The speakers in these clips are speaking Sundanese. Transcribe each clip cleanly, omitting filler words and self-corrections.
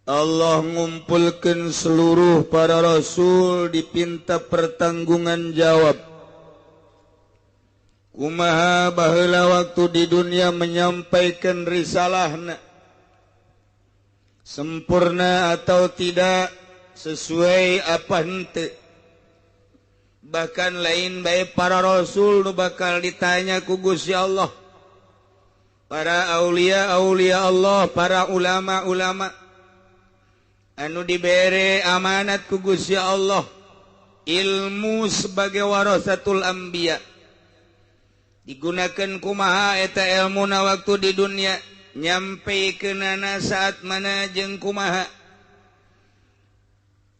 Allah ngumpulkan seluruh para rasul dipinta pertanggungan jawab. Kumaha baheula waktu di dunia menyampaikan risalahna, sempurna atau tidak, sesuai apa henteu. Bahkan lain bae para rasul nu bakal ditanya ku Gusti Allah, para aulia aulia Allah, para ulama ulama anu dibere amanat ku Gusti Allah ilmu sebagai warasatul anbiya, digunakan kumaha eta ilmuna waktu di dunia, nyampe kenana saat mana jeung kumaha.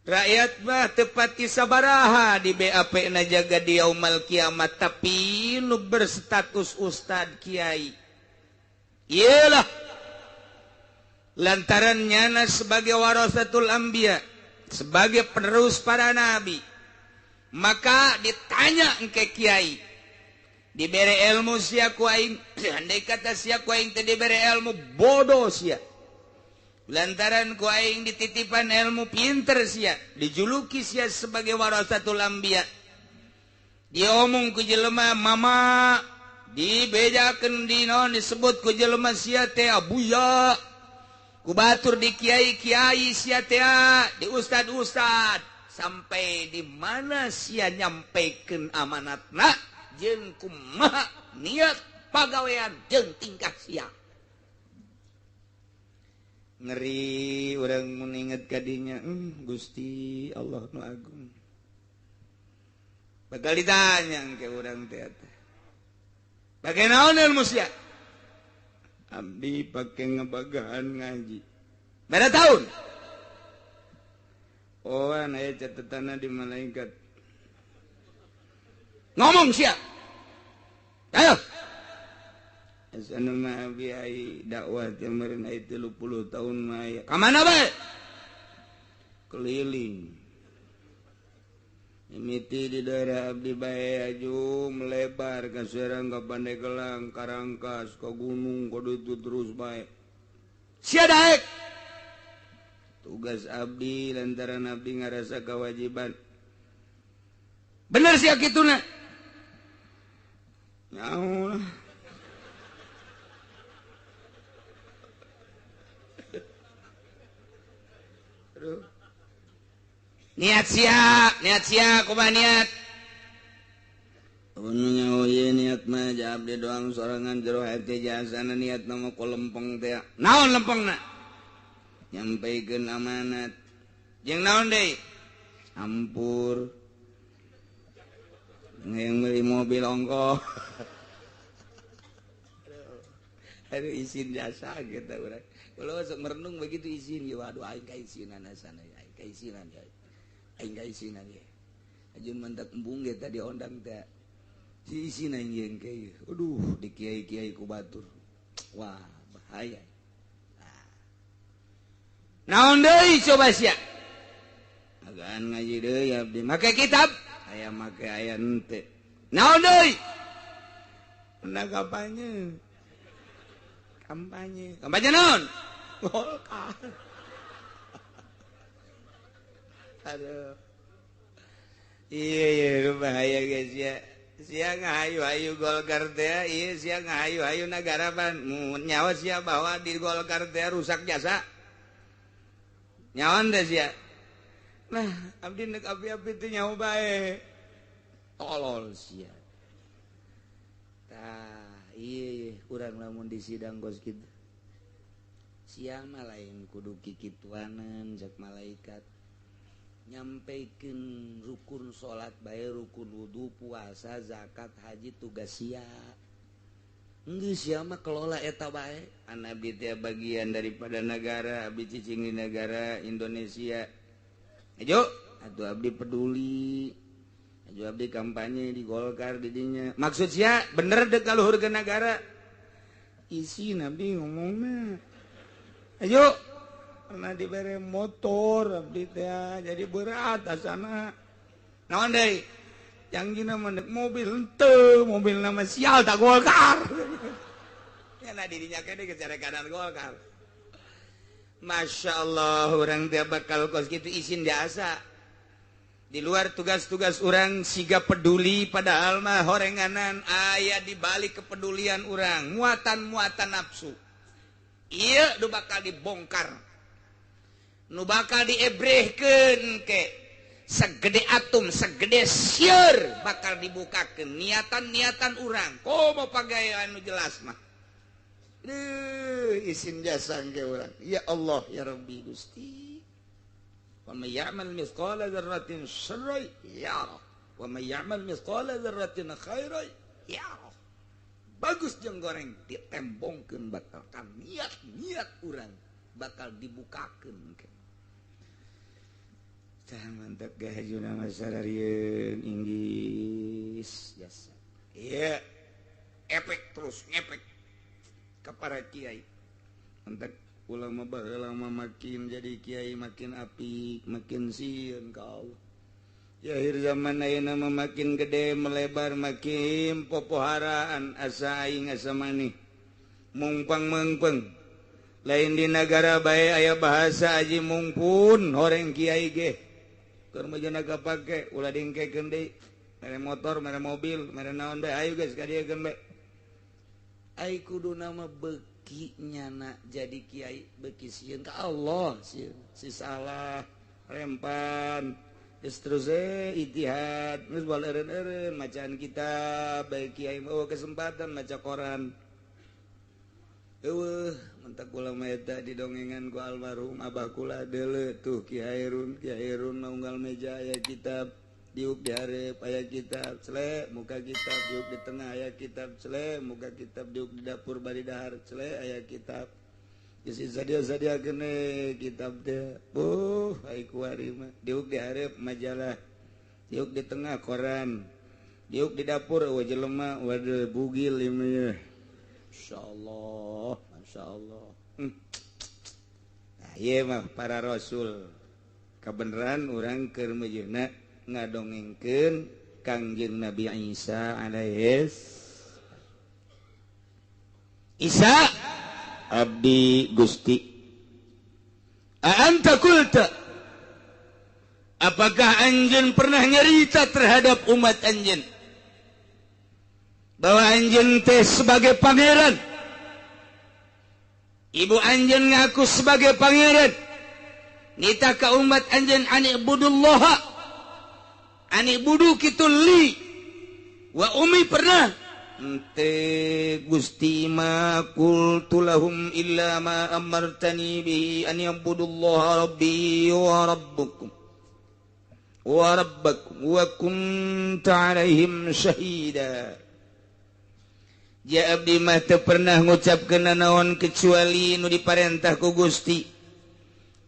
Rakyat mah tepati sabaraha di BAP na jaga di yaumal kiamat, tapi nu berstatus ustad kiai iyalah lantaran nyana sebagai warasatul anbiya, sebagai penerus para nabi, maka ditanya engke kiai, dibere ilmu sia ku aing, andai kata sia ku aing teu dibere ilmu, bodoh sia. Lantaran ku aing dititipan ilmu, pinter sia, dijuluki sia sebagai warasatul anbiya. Diomong ku jelema mama, dibejakeun di naon, disebut ku jelema sia teh abuya, ku batur di kiai-kiai sia teh, di ustad-ustad, sampai di mana sia nyampaikan amanatna jeung kumaha niat pagawean jeung tingkah sia. Ngeri urang mun inget kadinya, Gusti Allah nu agung. Bakal ditanya ke urang teh teh. Pake naon ilmu sia? Abdi pake ngebagahan ngaji. Berapa tahun? Oh, aya catatanna di malaikat. Ngomong sia. Ayo. Asana mah abi ai dakwah teh meureun ai 30 tahun mah aya. Ka mana bae? Keliling. Mimiti di daerah abdi bae aju melebar ka Serang, ka Pandeglang, Karangkas, ka gunung, ka ditu terus bae. Sia daek. Tugas abdi lantaran abdi ngarasa kewajiban. Bener sia kituna? Nyaho lah. Aduh. Niat sia, niat sia, kumaha niat? Nyaho ieu niat mah jawab di doang sorangan jero hati jasana niat nama ku lempeng teh. Naon lempengna? Nyampaikeun amanat. Jeung naon deui? Ampur. Yang beli mobil ongkoh. Aduh, izin jasa gitu urang. Kalau masuk merenung begitu izin ya, waduh aing kaisinan asana ya, aing kaisinan ya. Aing kaisinan ya. Ajun mentak embung ge tadi ondang teh. Si izin aing jeung kieu. Aduh, di kiai-kiai ku batur. Wah, bahaya. Nah. Naon deui coba sia? Agan ngaji deui abdi make kitab, aya make aya henteu. Naon deui? Pernah kampanye. Kampanye. Kampanye naon? Golkar. Aduh. Iya iya bahaya guys ya. Sia ngahayu-hayu Golkar teh, iya sia ngahayu-hayu nagara pan. Nyawa sia bahwa di Golkar teh rusak jasa. Nyawan teh sia. Nah, abdi nek api-api teh nyawa bae. Tolol sia. Tah, iya iya kurang lamun di sidang kos kitu. Sia mah lain kudu kikituanan cek malaikat. Nyampaikan rukun salat bae, rukun wudu, puasa, zakat, haji tugas sia. Geus sia mah kelola eta bae. An abdi teh bagian daripada negara, abdi cicing di negara Indonesia. Ayo, atuh abdi peduli. Ayo abdi kampanye di Golkar di dinya. Maksud sia bener dek kaluhurkeun nagara. Isi abdi ngomongna. Ayo pernah dibere motor abdi teh jadi berat asana. Naon deui? Yang gina mendek mobil henteu, mobil nama sial tak Golkar. Ya nah dirinya kene geus kanan Golkar. Masya Allah orang dia bakal kos gitu izin jasa di luar tugas-tugas orang siga peduli padahal mah horenganan aya di balik kepedulian orang muatan-muatan nafsu iya nu bakal dibongkar nu bakal diebrehkeun ke segede atom segede sieur bakal dibukakeun niatan-niatan urang komo pagawean nu jelas mah. Duh, isin jasa ke urang. Ya Allah ya Rabbi Gusti. Wa may ya'mal mithqala dzarratin syarran yarah wa may ya'mal mithqala dzarratin khairan yarah. Bagus jeung goreng ditembongkeun bakal ka niat-niat urang bakal dibukakeun. Tah mantap gahajuna masararieun inggis jasa. Iya, efek terus ngepek ke para kiai. Entek ulama baheula mah makin jadi kiai makin apik, makin sieun ka Allah. Ya akhir zaman ayeuna mah makin gede melebar makin popoharaan asa aing asa maneh. Mungpang meungpeung. Lain di negara bae aya bahasa aji mungpun horeng kiai ge. Keur mah kapake ulah dingkekeun deui. Mere motor, mere mobil, mere naon bae ayo geus ka dieu bae. Ai kudu nama beki nyana jadi kiai beki sieun ka Allah sieun si salah rempan geus terus ijtihad geus bal eureun-eureun macaan kitab bae kiai mah kesempatan maca koran eueuh mentak ulama eta didongengan ku almarhum abah kula deuleu tuh Ki Hairun Ki Hairun mah unggal meja aya kitab diuk di hareup aya kitab cele muka kitab diuk di tengah aya kitab cele muka kitab diuk di dapur bari dahar cele aya kitab geus sadia-sadia gene kitab teh buh ai kuari mah diuk di hareup majalah diuk di tengah koran diuk di dapur eueuh jelema waduh bugil ieu mah insyaallah masyaallah. Nah ieu mah para rasul kabeneran urang keur mejeuna ngadongengkeun Kangjeng Nabi Isa alaihis Isa abdi Gusti a anta qulta apakah anjeun pernah nyarita terhadap umat anjeun bahwa anjeun teh sebagai pangeran ibu anjeun ngaku sebagai pangeran nita ka umat anjeun anibudullaha ani budu kitu li wa umi pernah ente Gusti ma qultu lahum illa ma amartani bihi an yabudullaha rabbi wa rabbukum wa rabbakum wa kunta alaihim syahida. Ja abdi mah teu pernah ngucapkeun naon kecuali nu diparentah ku Gusti.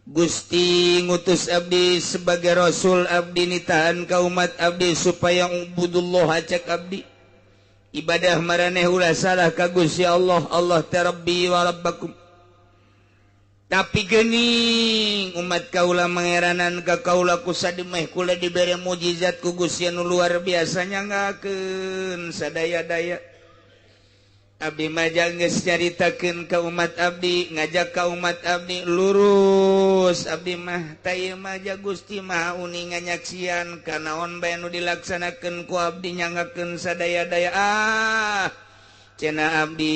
Gusti ngutus abdi sebagai rasul abdi nitahan ka umat abdi supaya ubudullah cek abdi ibadah maraneh ulah salah ka Gusti Allah Allah teh Rabbi wa rabbakum. Tapi geuning umat kaula mangeranan ka kaula ku sademeh kula dibere mukjizat ku Gusti anu luar biasa nyanggakeun sadaya-daya. Abdi mah geus nyaritakeun ka umat abdi ngajak ka umat abdi lurus abdi mah tah mah ja Gusti Maha uninga nyaksian kanaon bae nu dilaksanakeun ku abdi nyanggakeun sadaya-daya. Ah cenah abdi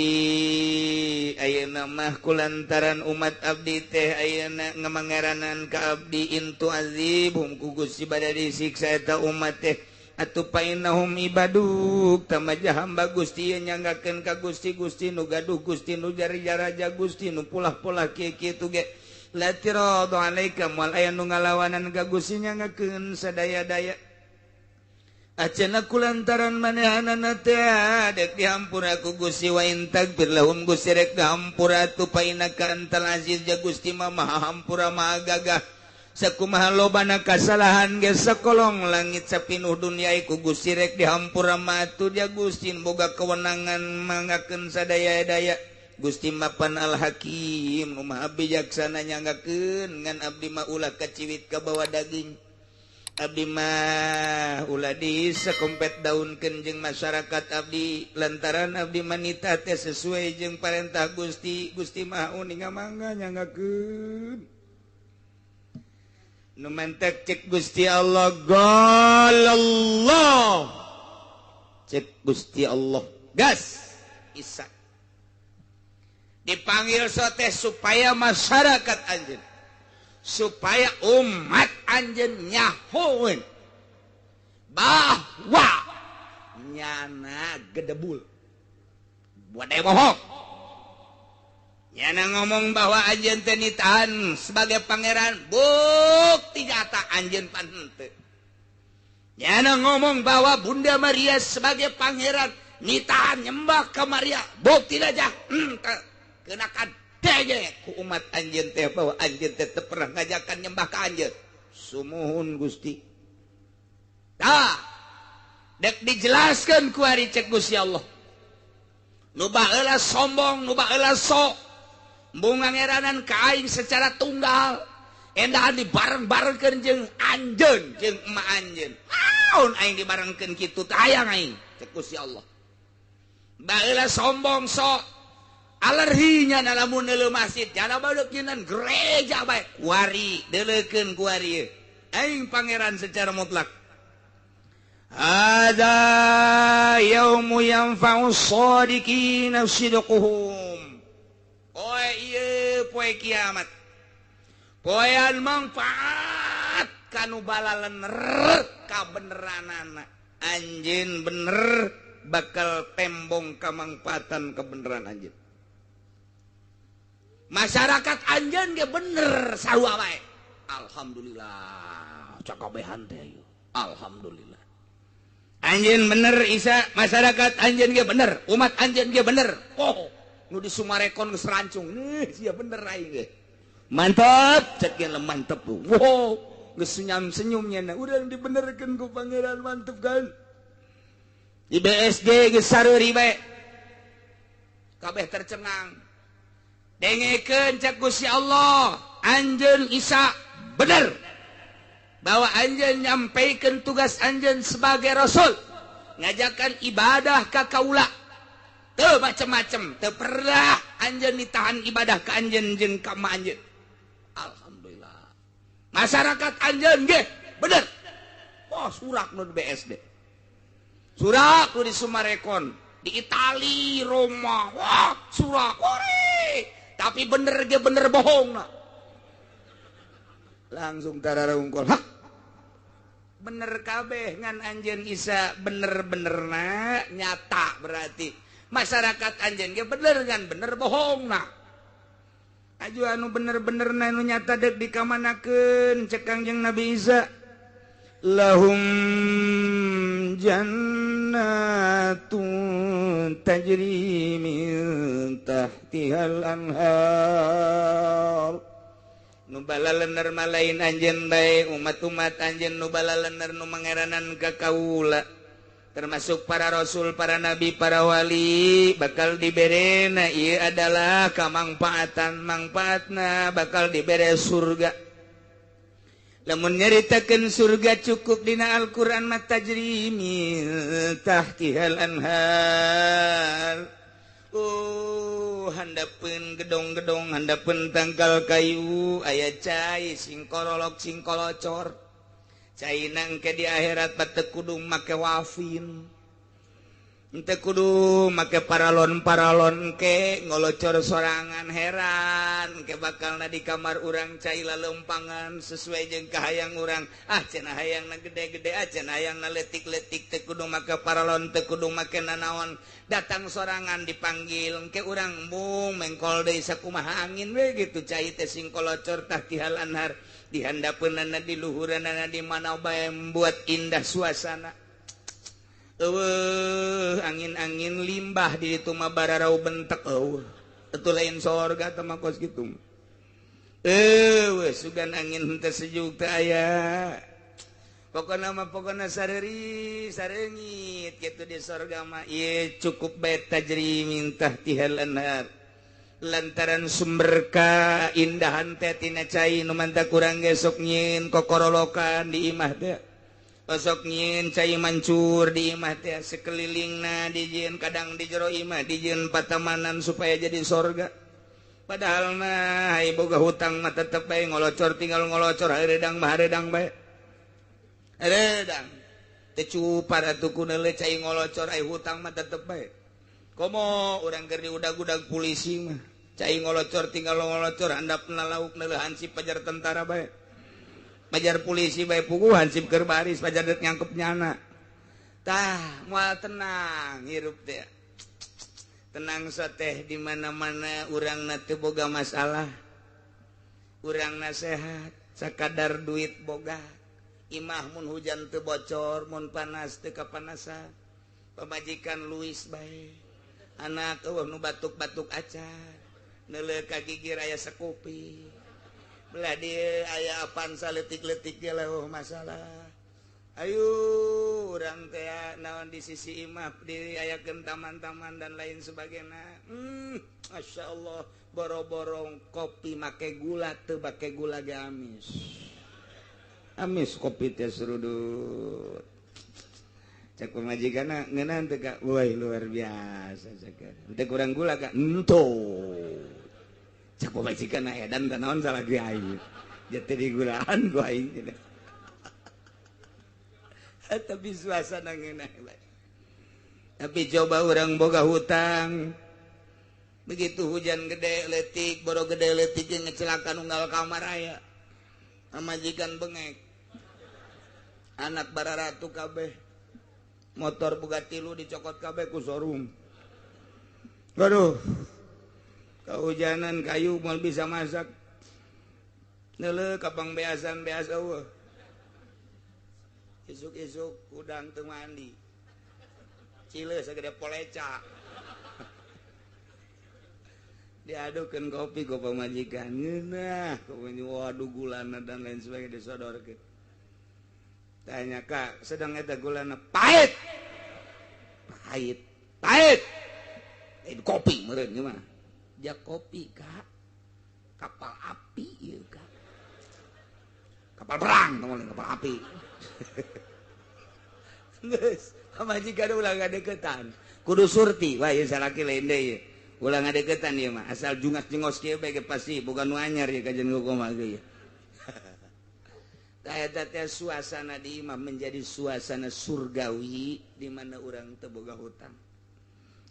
ayeuna mah kulantaran umat abdi teh ayeuna ngamangeranan ka abdi intu azibhum ku Gusti bada disiksa eta umat teh atuh painahum ibaduk tamaja hamba Gusti nyanggakeun ka Gusti Gusti nu gaduh Gusti nu jari-jaraja Gusti nu polah-polah kieu kitu ge la tiradu alaika moal aya nu ngalawanan ka Gusti nyanggakeun sadaya-daya. Acana kulantaran manehanana teh dek dihampura ku Gusti wa in tagfir lahum Gusti rek dihampura atuh painaka antal aziz ja Gusti mah maha hampura maha gagah. Sakumaha lobana kasalahan ge sakolong langit sapinuh dunia iku Gusti rek dihampura matu dia Gusti boga kewenangan manggakeun sadaya-daya. Gusti mapan al hakim nu maha bijaksana nyanggakeun ngan abdi mah ulah kaciwit ka bawa daging. Abdi mah ulah disekompet daunkeun jeung masyarakat abdi lantaran abdi manita teh sesuai jeung parentah Gusti. Gusti Maha Uninga mangga nyanggakeun. Nu mantek cek Gusti Allah galallah. Cek Gusti Allah gas Isa. Dipanggil sote supaya masyarakat anjeun, supaya umat anjeun nyahoeun bahwa nyana gedebul buat bohong. Nyana ngomong bahwa anjeun teh nitahan sebagai pangeran, bukti nyata anjeun pan henteu. Nyana ngomong bahwa Bunda Maria sebagai pangeran nitahan nyembah ke Maria, bukti aja henteu. Kenakan dege ku umat anjeun teh bahwa anjeun teh teu pernah ngajakan nyembah ka anjeun. Sumuhun Gusti. Tah, dek dijelaskeun ku ari cek Gusti Allah. Nu baheula sombong, nu baheula sok embung ngangeranan ka aing secara tunggal. Endahan dibareng-barengkeun jeung anjeun jeung emak anjeun. Naon aing dibarengkeun kitu teh hayang aing cek Gusti Allah. Baheula sombong sok alerhinya lamun neuleuh masjid jana badeuk nyeun gereja bae kuari deuleukeun kuari aing pangeran secara mutlak. Hadza yaumu yanfa'u shadiqina sidquhum. Poe ieu poe kiamat, poean manfaat kanu balalener kabeneranana. Anjeun bener bakal tembong kamangfaatan kebeneran anjeun. Masyarakat anjeun ge bener sarua wae. Alhamdulillah cakabehan teh ayo. Alhamdulillah. Anjeun bener Isa, masyarakat anjeun ge bener, umat anjeun ge bener. Oh, nu di Sumarekon geus rancung. Nih, sia bener aing ge. Mantep, cek ge mantep. Wow, geus senyum-senyum nya. Urang dibenerkeun ku pangeran mantep kan. Di BSD geus sareuri bae. Kabeh tercengang. Dengekeun cek Gusti Allah, anjeun Isa bener bahwa anjeun nyampaikan tugas anjeun sebagai rasul, ngajakan ibadah ka kaula. Teu macem-macem, teu pernah anjeun ditahan ibadah ka anjeun jeung ka ma anjeun. Alhamdulillah. Masyarakat anjeun ge bener. Oh, surak nu di BSD. Surak nu di Sumarekon, di Itali, Roma. Wah, surak ore. Tapi bener ge bener bohong nah. Langsung tararungkol. Hah? Bener kabeh ngan anjeun Isa bener-benerna nyata berarti. Masyarakat anjeun ge bener ngan bener bohong nah. Aju anu bener-benerna nu nyata deuk dikamanakeun cek Kangjeng Nabi Isa. Lahum jannatun tajri min tahtihal anhar. Nu balalener malain anjeun bae umat-umat anjeun nu balalener nu mangeranan ka kaula termasuk para rasul, para nabi, para wali bakal diberena ieu adalah kamangfaatan mangfaatna bakal dibere surga. Lamun nyaritakeun surga cukup dina Al-Qur'an mah tajri min tahtihal anhar. Oh, handapeun gedong-gedong, handapeun tangkal kayu, aya cai singkorolok singkolocor. Cai nangke di akhirat teu kudu make wafin. Teu kudu make paralon-paralon ke ngolocor sorangan heran ke bakalna di kamar urang cai lalempangan sesuai jeung kahayang urang. Ah cenah hayangna gede-gede, ah cenah hayangna leutik-leutik teu kudu make paralon, teu kudu make nanaon. Datang sorangan dipanggil ke urang embung mengkol deui sakumaha angin we gitu cai teh sing kolocor tahtihal anhar di handapeunana di luhuranana di mana bae membuat indah suasana. Eueuh angin-angin limbah di ditu mah bararau bentek eueuh. Itu lain sorga teh mah kos kitu. Eueuh sugan angin henteu sejuk teh aya. Pokona mah pokona sareuri sareungit kitu di sorga mah ieu cukup bae tajri min tahtihal anhar. Lantaran sumber kaindahan teh tina cai nu manta kurang gesok nyieun kokorolokan di imah teh. Osok nyieun cai mancur di imah teh sekelilingna dijieun, kadang di jero imah dijieun patamanan supaya jadi sorga. Padahal mah ai boga hutang mah tetep bae ngolocor, tinggal ngolocor, hareudang mah hareudang bae. Hareudang. Teu cupar atuh ku neuleuh cai ngolocor, ai hutang mah tetep bae. Komo urang keur diudag-udag polisi mah. Cai ngolocor tinggal ngolocor, handapna lauk neuleuh hansip pajar tentara bae. Pajar polisi bae puguh hansip keur baris pajar deuk nyangkep nyana. Tah, moal tenang hirup teh. Tenang teh di mana-mana urang na teu boga masalah. Urang nasehat sakadar duit boga. Imah mun hujan teu bocor, mun panas teu kapanasan. Pamajikan luis bae. Anak eueuh nu batuk-batuk acan. Neuleuh ka gigir aya sakopi. Belah dieu aya Avanza leutik-leutik ge leuh masalah. Ayo urang teh naon di sisi imah diayakeun taman-taman dan lain sebagainya. Masya Allah, boro-borong kopi make gula teu make gula ge amis. Amis kopi teh serudut. Cek pamajikanna ngeunaan teu ka? Woi luar biasa cek. Teu kurang gula ka? Henteu. Cek pamajikanna edan teh naon salah ge aing. Jadi digulaan ku aing. Tapi suasana ngeunah. Tapi coba orang boga hutang, begitu hujan gede letik, boro gede letik ngecelakan unggal kamar aya. Pamajikan bengek, anak bararatu kabeh, motor boga tilu dicokot kabeh ku showroom. Waduh, kehujanan kayu moal bisa masak. Neuleuh kapang beasan beas eueuh. Isuk-isuk udang teu mandi. Cile segede poleca. Diadukeun kopi ku pamajikan. Ngeunah, waduh gulana dan lain sebagainya disodorkeun. Tanya kak, sedang eta gulana pahit. Pahit. Pahit. Kopi meureun ieu mah. Ja kopi kak. Kapal api ieu kak. Kapal perang tong kapal api. Geus, pamajikan ulah ngadeukeutan. Kudu surti, wah ieu salaki lain deui ieu. Ulah ngadeukeutan ieu mah, asal jungas-jungos kieu bae ge pasti boga nu anyar ieu kajian kumaha ge ieu. Tah eta teh suasana di imah menjadi suasana surgawi di mana urang teu boga hutang.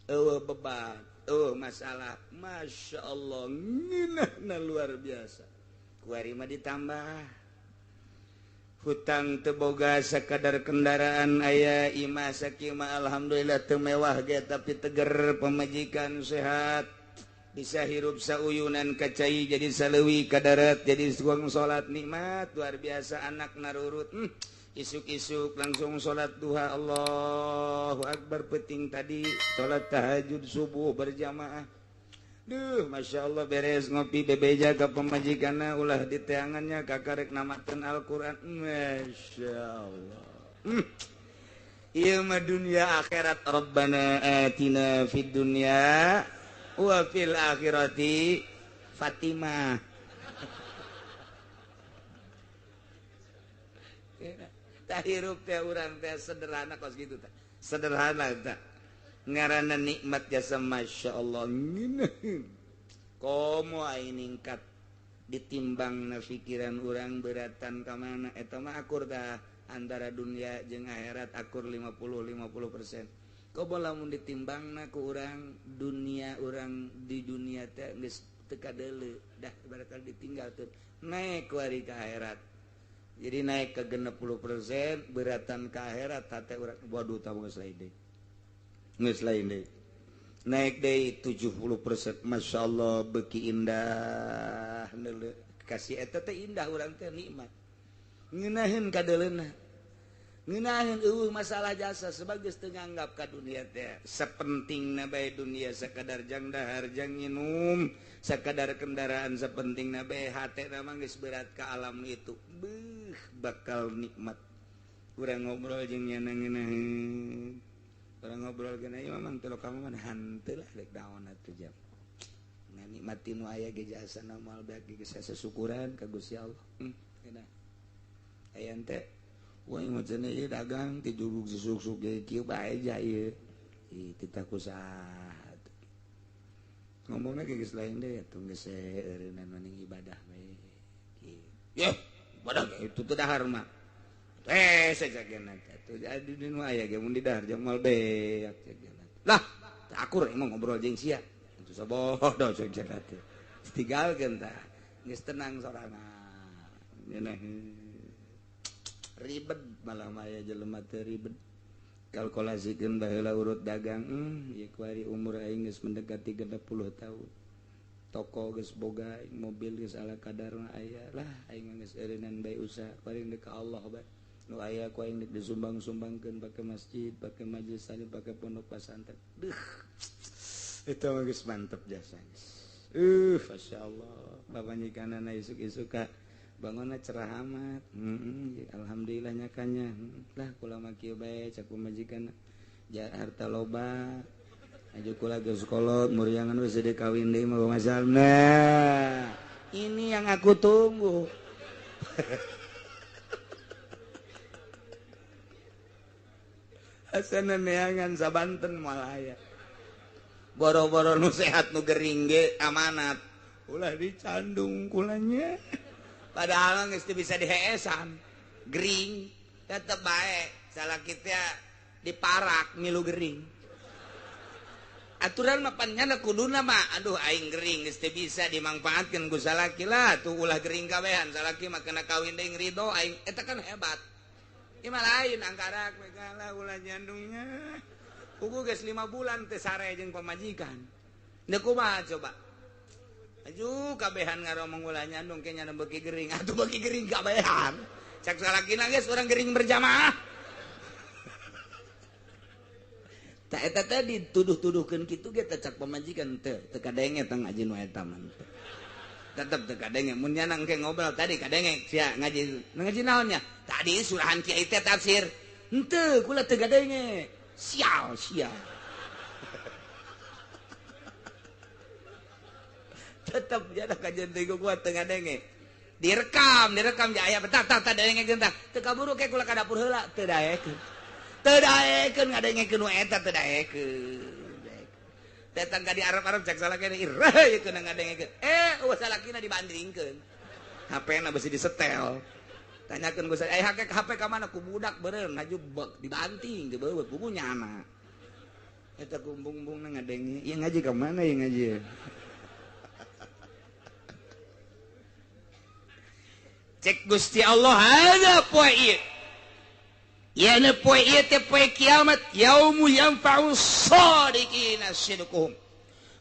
Eueuh beban, eueuh masalah, Masya Allah, ngeunahna luar biasa. Kuari mah ditambah hutang teu boga, sakadar kendaraan aya, imah sakima alhamdulillah teu mewah ge tapi teger, pamajikan sehat, bisa hirup sauyunan kacai jadi saleuwi kadarat jadi suang salat nikmat luar biasa, anak narurut, isuk-isuk langsung salat duha, Allahu akbar, penting tadi salat tahajud subuh berjamaah. Duh, Masya Allah, beres ngopi bebeja ke pamajikanna ulah di teangannya kakarek namakeun Al-Qur'an. Masya Allah. Ieu mah dunia akhirat, Rabbana atina fid dunya wa fil akhirati Fatimah. Tah hirup teh urang teh sederhana kos kitu teh. Sederhana teh. Ngaranna nikmat jasa Masya Allah. Komo aing ningkat ditimbang na pikiran urang beratan ka mana eta mah akur tah antara dunia jeung akhirat akur 50-50%. Komo lamun ditimbangna ku urang dunia, urang di dunia teh geus teu kadeuleu dah bakal ditinggal tuh naik kuari ka akhirat. Jadi naik ke 60% beratan ka akhirat hate urang waduh tah geus lain deui. Geus lain deui. Naik deui 70%, Masya Allah beuki indah neuleuh kasih eta teh indah urang teh nikmat. Ngeunaheun kadeuleuna. Ngeunaheun eueuh masalah jasa sebab geus teu nganggap ka dunia teh sapentingna bae dunia sakadar jang dahar jang nginum, sakadar kendaraan sapentingna bae, hatena mah geus berat ka alam itu. Beuh bakal nikmat. Urang ngobrol jeung nyana ngeunaheun. Orang ngobrol gana ieu mah teu kamu mah hanteu lah rek daon atuh jam. Nah nikmati nu aya ge jasana moal beak ge geus syukuran ka Gusti Allah. Geunah. Aya teh Wah mah cenah ieu dagang ti jurug susuk-suk ge kieu bae ja ieu. Ih titah ku saha. Ngomongna ge geus lain deui atuh geus eureunnan maning ibadah we. Yeuh, ibadah ge itu teu dahar mah. Saja tuh jadi nu aya ge mun didahar jeung moal beak cek. Lah, akur emang ngobrol jeung sia. Itu sabodo cek teh. Tinggalkeun tah. Geus tenang sorangan. Nyeunah ribet malah maya jelema teh ribet. Kalkulasikeun baheula urut dagang, ieu kuari umur aing geus mendekati 60 tahun. Toko geus boga, mobil geus ala kadarna aya. Lah aing geus eureunnan bae usaha, paling deuk ka Allah bae. Nu aya ku aing disumbang-sumbangkeun pake masjid, pake majelis taklim, pake pondok pesantren. Duh. Itu mah geus mantep jasa geus. Masyaallah. Babanyikanana isuk-isuk ka bangunna cerah amat. Alhamdulillah nyakanya. Lah kula mah kieu bae cak pamajikan ja harta loba. Aju kula geus kolot muriangan we sedek kawin deui mah masalna. Ini yang aku tunggu. Asana neangan sabanten moal aya. Boro-boro nu sehat nu gering ge amanat. Ulah dicandung kulanya. Padahal geus teu bisa diheesan. Gering tetep bae salaki teh diparak milu gering. Aturan mah pan nyana kuduna mah aduh aing gering geus teu bisa dimangfaatkeun ku salaki lah tuh ulah gering kabehan salaki mah kena kawin deui ridho aing eta kan hebat. Ieu mah lain angkarak we kalah ulah nyandungnya. Kuku geus 5 bulan teu sare jeung pamajikan. Deuk kumaha coba? Aduh kabehan ngaromong ulah nyandung ke nyana beuki gering. Atuh beuki gering kabehan. Cak salakina geus urang gering berjamaah. Tak eta teh dituduh-tuduhkeun kitu ge teh cak pamajikan teu teu kadenge teh ngaji nu eta mah. Tetep teu kadenge mun nyana engke ngobrol tadi kadenge sia ngaji. Ngaji naonnya? Tadi surahan kiai teh tafsir. Henteu kula teu kadenge. Sial sial. Tetep jada kajian teh kuat teu ngadenge. Direkam, direkam ja aya tah tah tah dengekeun tah. Teu kaburu ke kula ka dapur heula teu daekeun. Teu daekeun ngadengekeun nu eta teu daekeun. Datang ka di Arab-Arab cak salakina irah ieu keuna ngadengekeun. Eueuh salakina dibandingkeun. HP-na beusi disetel. Tanyakeun ku saya, HP ka mana ku budak beureum haju dibanting teu beuweut buku nyana. Eta kumbung-bumbungna ngadenge. Ieu ngaji ka mana ieu ngaji? Cek Gusti Allah ada poe ieu. Yeuna poe ieu teh poe kiamat, yaumu yanfa'u shadiqina sidquhum.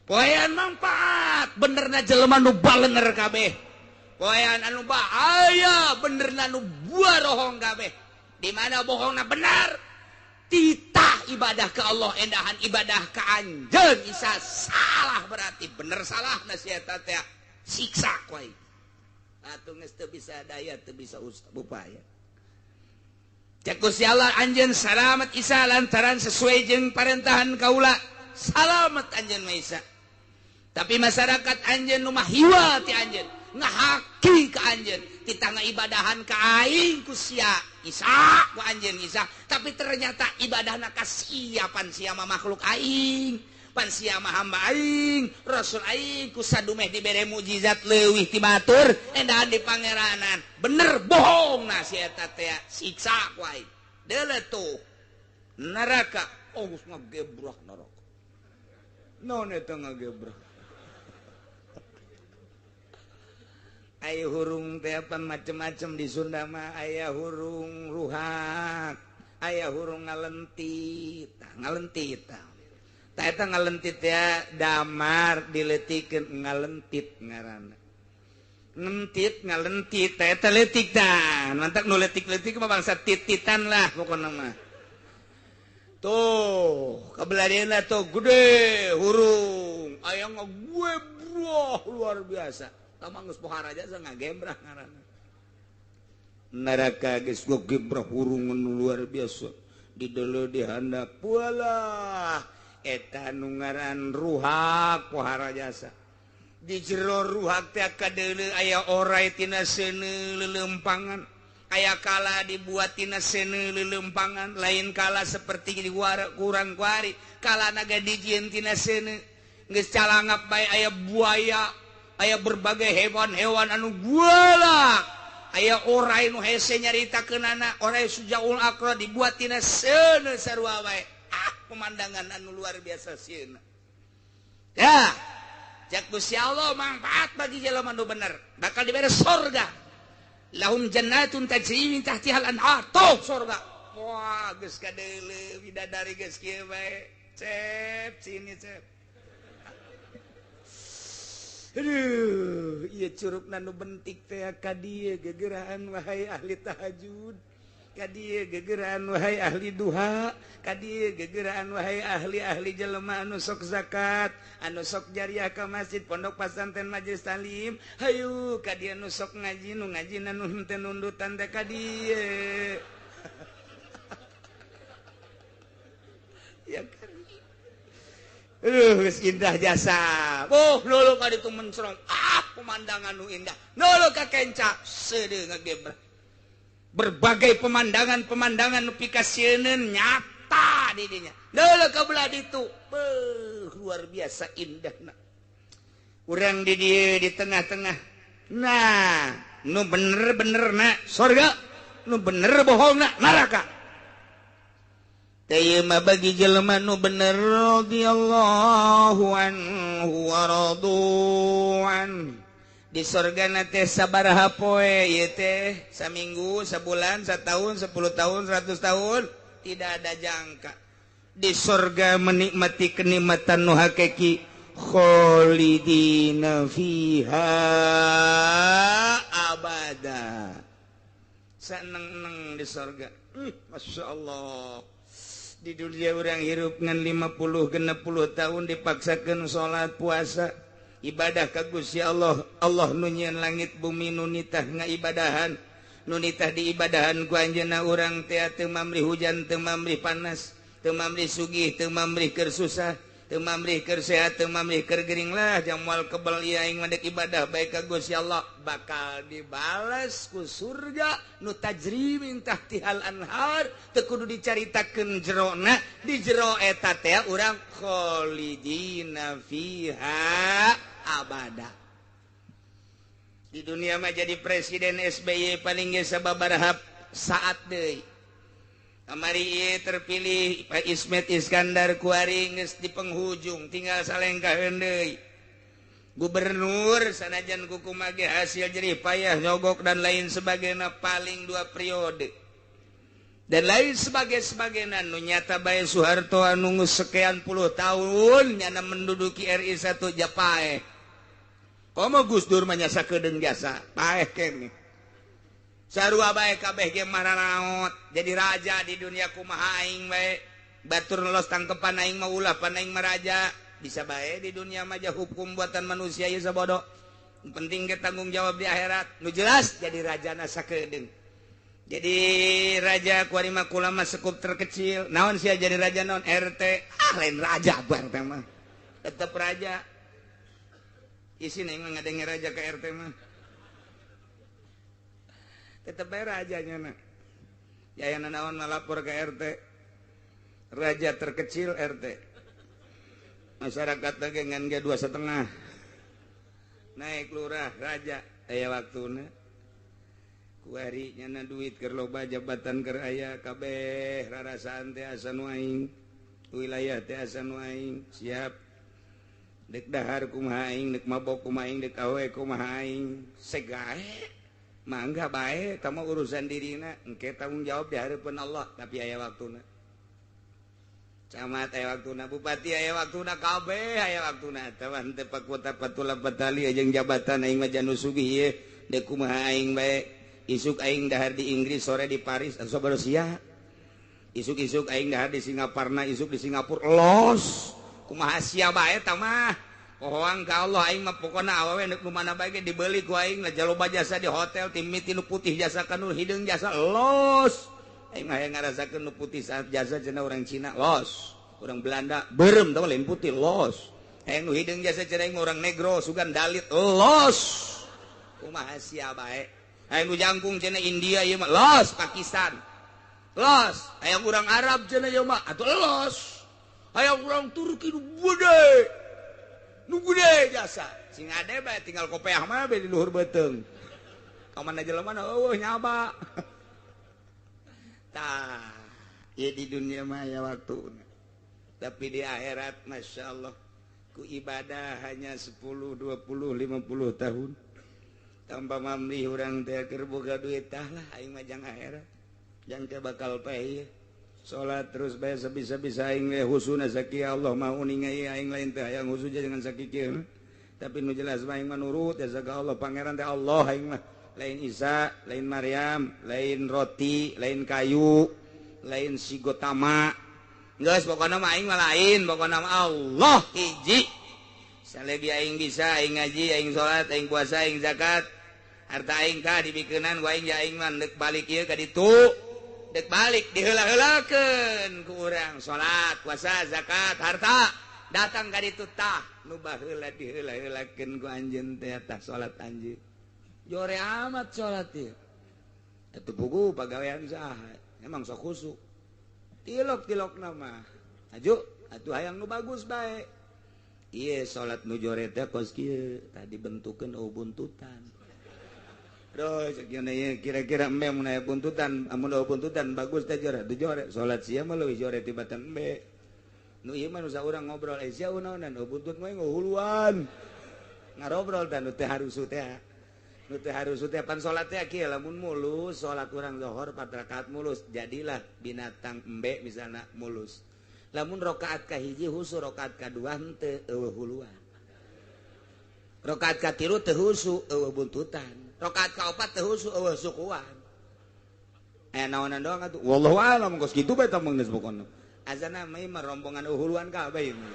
Poean manfaat benerna jelema nu balener kabeh. Poean anu bahaya benerna nu bohong kabeh. Di mana bohongna benar? Titah ibadah ke Allah endahan ibadah ka anjeun isa salah berarti bener salah na si eta teh siksa ku aing. Atuh geus teu bisa daya teu bisa upaya. Cek Gusti Allah anjeun salamet isa lantaran sesuai jeung parentahan kaula. Salamet anjeun mah isa. Tapi masyarakat anjeun nu mah hiwa ti anjeun, ngahaki ka anjeun, titah ngaibadahan ka aing ku sia isa ku anjeun isa, tapi ternyata ibadahna ka sia pan sia mah makhluk aing. Pan sia mah hamba aing, rasul aing ku sadumeh dibere mukjizat leuwih ti batur endahan di pangeranan. Bener bohong na si eta teh siksa ku aing. Deuleu tuh neraka, oh geus ngagebrah neraka. Naon eta ngagebrah? Aya hurung teh apa macem-macem di Sunda mah aya hurung ruhak, aya hurung ngalentit, ngalentit. Tah eta ngalentit ya damar diletikeun ngalentit ngaranna. Ngentit ngalentit tah eta leutik tah. Mantak nu leutik-leutik mah bangsa tititan lah pokona mah. Tuh, kabelah tuh gede hurung aya ngagebrah luar biasa. Tah geus pohara jasa ngagebrah ngaranna. Neraka geus ngagebrah hurung luar biasa. Di deuleu di handap walah eta nu ngaran ruhak pohara jasa. Di jero ruhak teh kadeuleu aya orai tina seuneu leuleumpangan. Aya kala dibuat tina seuneu leuleumpangan, lain kala seperti di kurang kuari kala naga dijieun tina seuneu geus calangap bae. Aya buaya, aya berbagai hewan-hewan anu guala, aya orai nu hese nyaritakeunana, orai sujaul akra dibuat tina seuneu sarua bae. Ah, pemandangan anu luar biasa sieuna ya. Cek Gusti Allah, manfaat bagi jelema nu bener bakal dibere sorga, lahum jannatun tajri min tahtihal anhar. Tuh sorga, wah, geus kadeuleu bidadari geus kieu bae. Cep sini, cep. Aduh, ieu curugna nu bentik teh ka dieu gegeraan wahai ahli tahajud, ka dieu gegeraan wahai ahli duha, ka dieu gegeraan wahai ahli-ahli jelema anu sok zakat, anu sok jariah ka masjid, pondok pesantren, majelis taklim. Hayu ka dieu nu sok ngaji, nu ngaji nu henteu nundutan teh ka dieu. Ya kan? Aduh, geus indah jasa. Oh, lulu ka ditu mencrong. Ah, pemandangan nu indah. Lulu ka kenca seudeuh ngagebra. Berbagai pemandangan-pemandangan nu pikasieun nyata di dinya. Lulu ka belah ditu. Beuh, luar biasa indahna. Urang di dieu di tengah-tengah. Nah, nu bener-bener na sorga, nu bener bohongna neraka. Teu mah bagi jelema nu bener radhiyallahu anhu wa radu'an. Di sorgana teh sabaraha poe ieu teh, saminggu, sabulan, satahun, 10 tahun, 100 tahun, tidak ada jangka. Di sorga menikmati kenikmatan nu hakiki, kholidina fiha abada. Saneng-neng di sorga. Masya Allah. Di dunia orang hirup ngan 50 60 tahun dipaksakan salat, puasa, ibadah ka Gusti Allah. Allah nu nyieun langit bumi, nu nitah ngaibadahan, nu nitah diibadahan ku anjeunna urang teh teu mamrih hujan, teu mamrih panas, teu mamrih sugih, teu mamrih keur susah, teu mamrih keur sehat, teu mamrih keur gering lah jang moal kebel ieu aing mah dek ibadah bae ka Gusti Allah bakal dibales ku surga nu tajri min tahtihal anhar. Teu kudu dicaritakeun jerona, di jero eta teh urang kholidina fiha abada. Di dunia mah jadi presiden SBY paling ge sababaraha saat deui. Kamari terpilih Pak Ismet Iskandar kuari geus di penghujung, tinggal salengkaheun deui. Gubernur sanajan kukumaha ge hasil jerih payah nyogok dan lain sebagainya paling 2 periode. Dan lain sebagainya nu nyata bae Soeharto anu geus sekian puluh tahun nyana menduduki RI 1 japaeh. Komo Gus Dur mah nyasa kedeung jasa, paeh keneh. Sarua bae kabeh ge mararaot jadi raja di dunia kumaha aing bae, batur lolos tangkepan aing mah ulah pan aing mah raja. Bisa bae di dunia mah hukum buatan manusia ieu sabodo, penting ge tanggung jawab di akhirat. Nu jelas jadi rajana sakedeung, jadi raja kuari mah kula mah sekup terkecil. Naon sia jadi raja naon RT, ah lain raja bang teh mah tetep raja. Isin aing mah ngadenge raja ka RT mah tetep bae rajanya na. Ya yang naon lapor ke RT. Raja terkecil RT. Masyarakat ge ngan ge 2,5. Naik lurah raja aya waktuna. Kuari nyana duit keur loba, jabatan keur aya kabeh rarasaan teh asa nu aing. Wilayah teh asa nu aing, siap. Dek dahar kumaha aing, dek mabok kumaha aing, dek awe kumaha aing, segae. Mangga bae eta mah urusan dirina, engke tanggung jawab di hareupeun Allah, tapi aya waktuna. Camat aya waktuna, bupati aya waktuna, kabeh aya waktuna. Eta mah henteu pakuta patula patali jeung jabatan aing mah janu sugih ieu, deuk kumaha aing bae. Isuk aing dahar di Inggris, sore di Paris, asa baru sia. Isuk-isuk aing dahar di Singaparna, isuk di Singapura, los. Kumaha sia bae eta mah. Pohoang ka Allah aing mah pokona awewe neuk nu mana bae ge dibeli ku aing lah, jaloba jasa di hotel timiti nu putih jasa ka nu hideung jasa los. Aing mah hayang ngarasakeun nu putih saat jasa cenah urang Cina los, urang Belanda beureum teh lain putih los. Hayang nu hideung jasa cenah aing urang negro sugan dalit los. Kumaha sia bae. Hayang nu jangkung cenah India ieu mah los, Pakistan los. Hayang urang Arab cenah ieu mah atuh los. Hayang urang Turki nu gede, nu gede jasa sing ade bae tinggal kopeah mah be di luhur beuteung. Ka mana jelema na eueuh nyaba. Tah, ieu di dunia mah aya waktuna. Tapi di akhirat Masya Allah ku ibadah hanya 10, 20, 50 tahun. Tanpa mamli urang teh keur boga duit tah lah aing mah jang akhirat. Jang teh bakal paeh. Salat terus bae sabisa-bisa aing we husuna sakieu Allah mah uninga ieu aing lain teh hayang husu jangan sakieu. Tapi nu jelas mah aing mah nurut jasa ka Allah pangeran teh Allah aing mah. Lain Isa, lain Maryam, lain roti, lain kayu, lain si Gotama. Geus pokona mah aing mah lain, pokona mah Allah hiji. Salegi aing bisa aing ngaji, aing salat, aing puasa, aing zakat. Harta aing tah dibikeunan ku aing ya aing mah deuk balik ieu ka ditu. Dek balik diheula-heulakeun ku urang salat, puasa, zakat, harta. Datang ka ditu tah nu baheula diheula-heulakeun ku anjeun teh tah salat anjeun. Jore amat salat ieu. Atuh pugu pagawean saha? Emang sok khusuk. Tilok-tilok nama. Aju atuh hayang nu bagus bae. Ieu salat nu jore teh kos kieu, tadi bentukeun eueuh buntutan. Duh, kira-kira embe mun aya buntutan, amun eueuh buntutan bagus teh jore, teu jore. Salat sia mah leuwih jore tibatan embe. Nu ieu mah nu saurang ngobrol, eh sia unaonan eueuh buntut mah ngahuluan. Ngarobrol tah nu teh harusu teh. Nu teh harusu teh pan salat teh kieu lamun mulus, salat urang zuhur 4 rakaat mulus, jadilah binatang embe misalna mulus. Lamun rakaat kahiji husu, rakaat kadua henteu eueuh huluan. Rakaat katilu teu husu eueuh buntutan. Rakaat kaopat teu husu eueuh sukuan. Aya naonan doang atuh. Wallahu a'lam kos kitu bae tah mah geus pokona. Azana mah ieu mah rombongan huluan kabeh ieu mah.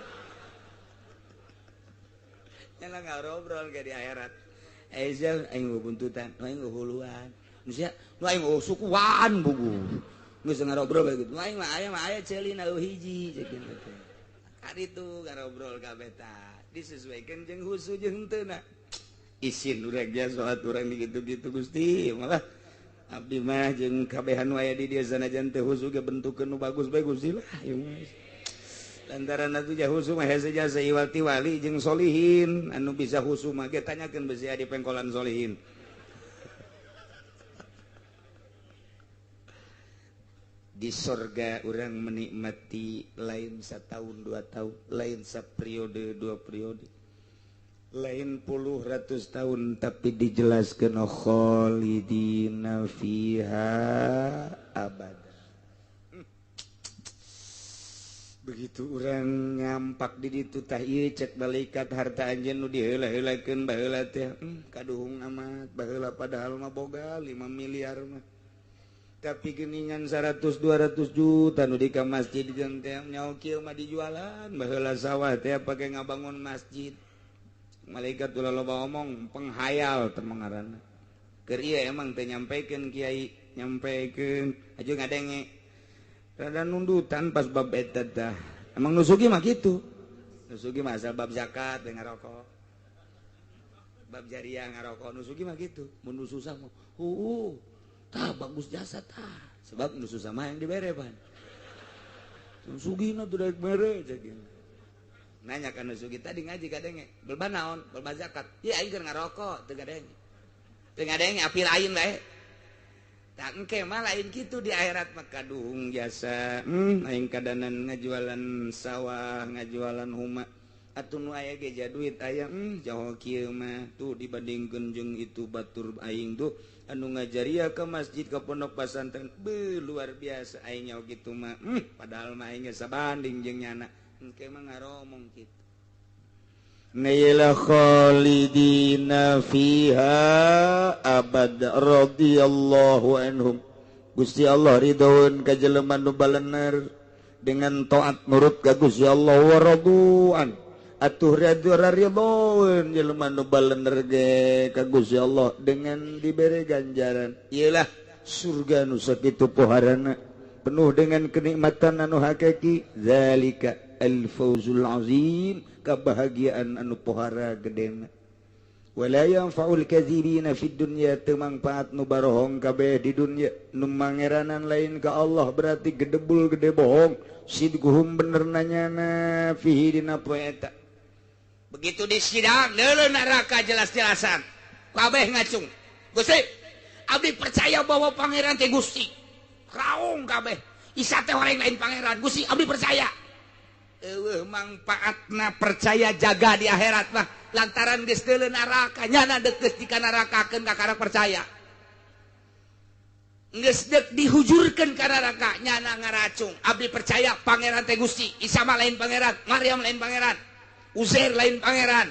Nya ngarobrol ge di akhirat. Ezel aing buntutan, aing huluan. Nu sia, nu aing sukuan bugu. Geus ngarobrol bae kitu. Aing mah aya ceulina eueuh hiji ceuk teh. Kaditu ngarobrol kabeh tah. Disesuaikan jeung husu jeung henteu na. Isin urang dia salat urang digitu-gitu Gusti malah abdi mah jeung kabehan nu aya di dieu sanajan teu husu ge bentukeun nu bagus bae Gusti lah ieu mah. Lantaran atuh ja husu mah hese jasa iwal ti wali jeung solihin anu bisa husu mah ge tanyakeun besi di pengkolan solihin. Di sorga urang menikmati lain setahun 2 tahun, lain saperiode 2 periode, lain puluh ratus tahun, tapi dijelaskan khalidina fiha abada. Begitu urang nyampak di ditu tah ieu cek malaikat harta anjeun nu diheula-heulakeun baheula teh kaduhung amat baheula padahal mah boga 5 miliar mah. Tapi geningan 100 200 juta nu di ka masjid jeung teh nyaho kieu mah dijualan baheula sawah teh pake ngabangun masjid. Malaikat ulah loba omong penghayal teh ngaranna. Keur ieu emang teh nyampekeun kiai, nyampekeun aju ngadenge. Rada nundutan pas bab eta tah. Emang nu sugih mah kitu. Nu sugih mah asal bab zakat teh ngarokok. Bab jariah ngarokok nu sugih mah kitu. Mun nu susah mah heueuh. Tah bagus jasa tah. Sebab nu susah mah yang dibere pan. Nu sugihna teu daek mere cek. Nanya ka nu sugih tadi ngaji kadenge. Belba naon? Belba zakat. Ieu aing keur ngarokok teu gadenge. Teu ngadenge api lain bae. Tak engke mah lain kitu di akhirat mah kaduhung jasa. Aing kadanan ngajualan sawah, ngajualan huma. Atuh nu aya ge ja duit aya jauh kieu mah tuh dibandingkeun jeung itu batur aing tuh anu ngajaria ke masjid ke pondok pesantren beuh luar biasa aing nyaho kitu mah padahal mah aing geus sabanding jeung nyana engke mah ngaromong kitu. Naila khalidina fiha abad radhiyallahu anhum. Gusti Allah ridhoeun ka jelema nu balener dengan taat nurut ka Gusti Allah wa radu'an. Atuh ridhoeun jelema nu balener ge ka Gusti Allah dengan dibere ganjaran. Iyalah surga nu sakitu poharana penuh dengan kenikmatan anu hakiki. Zalika al-fawzul azim, kebahagiaan anu pohara gedena. Wala yanfa'ul kadzibina fid dunya teu mangfaat nu barohong kabeh di dunya nu mangeranan lain ka Allah berarti gedebul gede bohong sidguhum bener nanyana fihi dina poe eta. Begitu di sidang deuleu neraka jelas-jelasan kabeh ngacung. Gusti, abdi percaya bahwa pangeran teh Gusti. Raung kabeh. Isa teh orang lain pangeran. Gusti, abdi percaya. Eueuh mangfaatna percaya jaga di akhirat mah lantaran geus deuleu neraka nyana deukeut di ka nerakakeun kakara percaya. Geus deuk dihujurkeun ka neraka nyana ngaracung. Abdi percaya pangeran teh Gusti. Isa mah lain pangeran, Maryam lain pangeran, Uzair lain pangeran.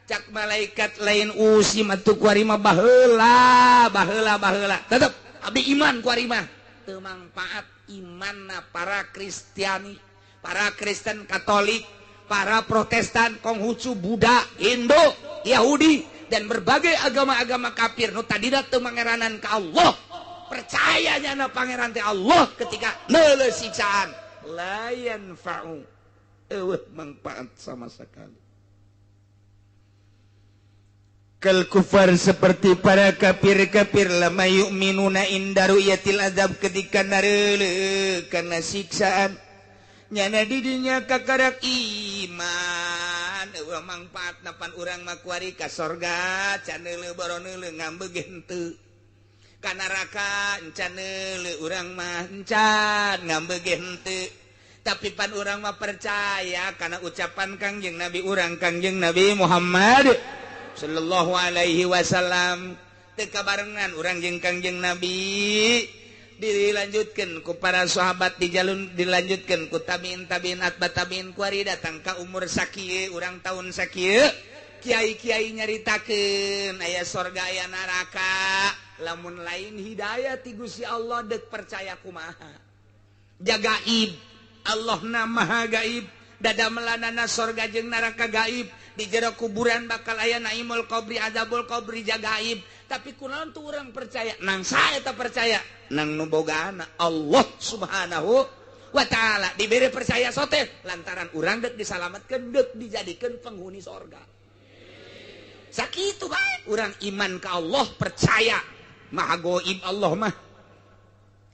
Cak malaikat lain usi matu kuari mah baheula baheula baheula. Tetep abdi iman kuari mah. Teu mangfaat imanna para Kristiani, para Kristen Katolik, para Protestan, Konghucu, Buddha, Hindu, Yahudi, dan berbagai agama-agama kafir nu tadina teu mangeranan ka Allah. Percaya nyana pangeran teh Allah ketika neuleuh siksaan la yanfa'u eueuh mangfaat sama sekali. Kal kufar seperti para kafir-kafir lama yu'minuna inda ru'yatil azab ketika nareuleuh kana siksaan nyana didinya kakarak iman eueuh mangfaatna pan urang mah kuari ka sorga can neuleuh boro neuleuh ngambeu ge henteu ka neraka encan neuleuh urang mah encan ngambeu ge henteu tapi pan urang mah percaya kana ucapan Kangjeng Nabi urang Kangjeng Nabi Muhammad sallallahu alaihi wasallam. Teu kabarengan urang jeung Kangjeng Nabi dilanjutkeun ku para sahabat dijalun dilanjutkeun ku tabiin tabiin atba tabiin kuari datang ka umur sakieu urang tahun sakieu kiai-kiai nyaritakeun aya sorga aya neraka lamun lain hidayah ti Gusti Allah deuk percaya kumaha jagaib Allah na maha gaib dada melanana sorga jeung neraka gaib di jero kuburan bakal aya naimul qabri azabul qabri jagaib tapi kunaon tuh urang percaya nang sae eta percaya nang nu bogaana Allah Subhanahu wa taala dibere percaya sote lantaran urang deuk disalametkeun deuk dijadikeun penghuni sorga. Sakitu bae urang iman ka Allah percaya maha goib Allah mah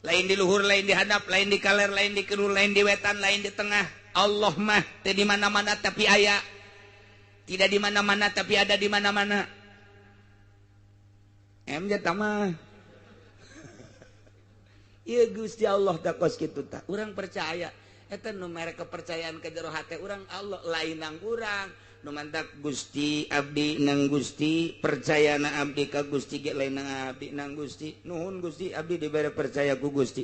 lain di luhur lain di hadap lain di kaler lain di kidul lain di wetan lain di tengah. Allah mah teu di mana-mana tapi aya, tidak di mana-mana tapi ada di mana-mana. Em jata mah. Ieu Gusti Allah teh kos kitu tah. Urang percaya eta nu mere kepercayaan ka jero hate urang Allah lain nang urang. Nu mantak Gusti abdi nang Gusti percayana abdi ka Gusti ge lain nang abdi nang Gusti. Nuhun Gusti abdi dibere percaya ku Gusti.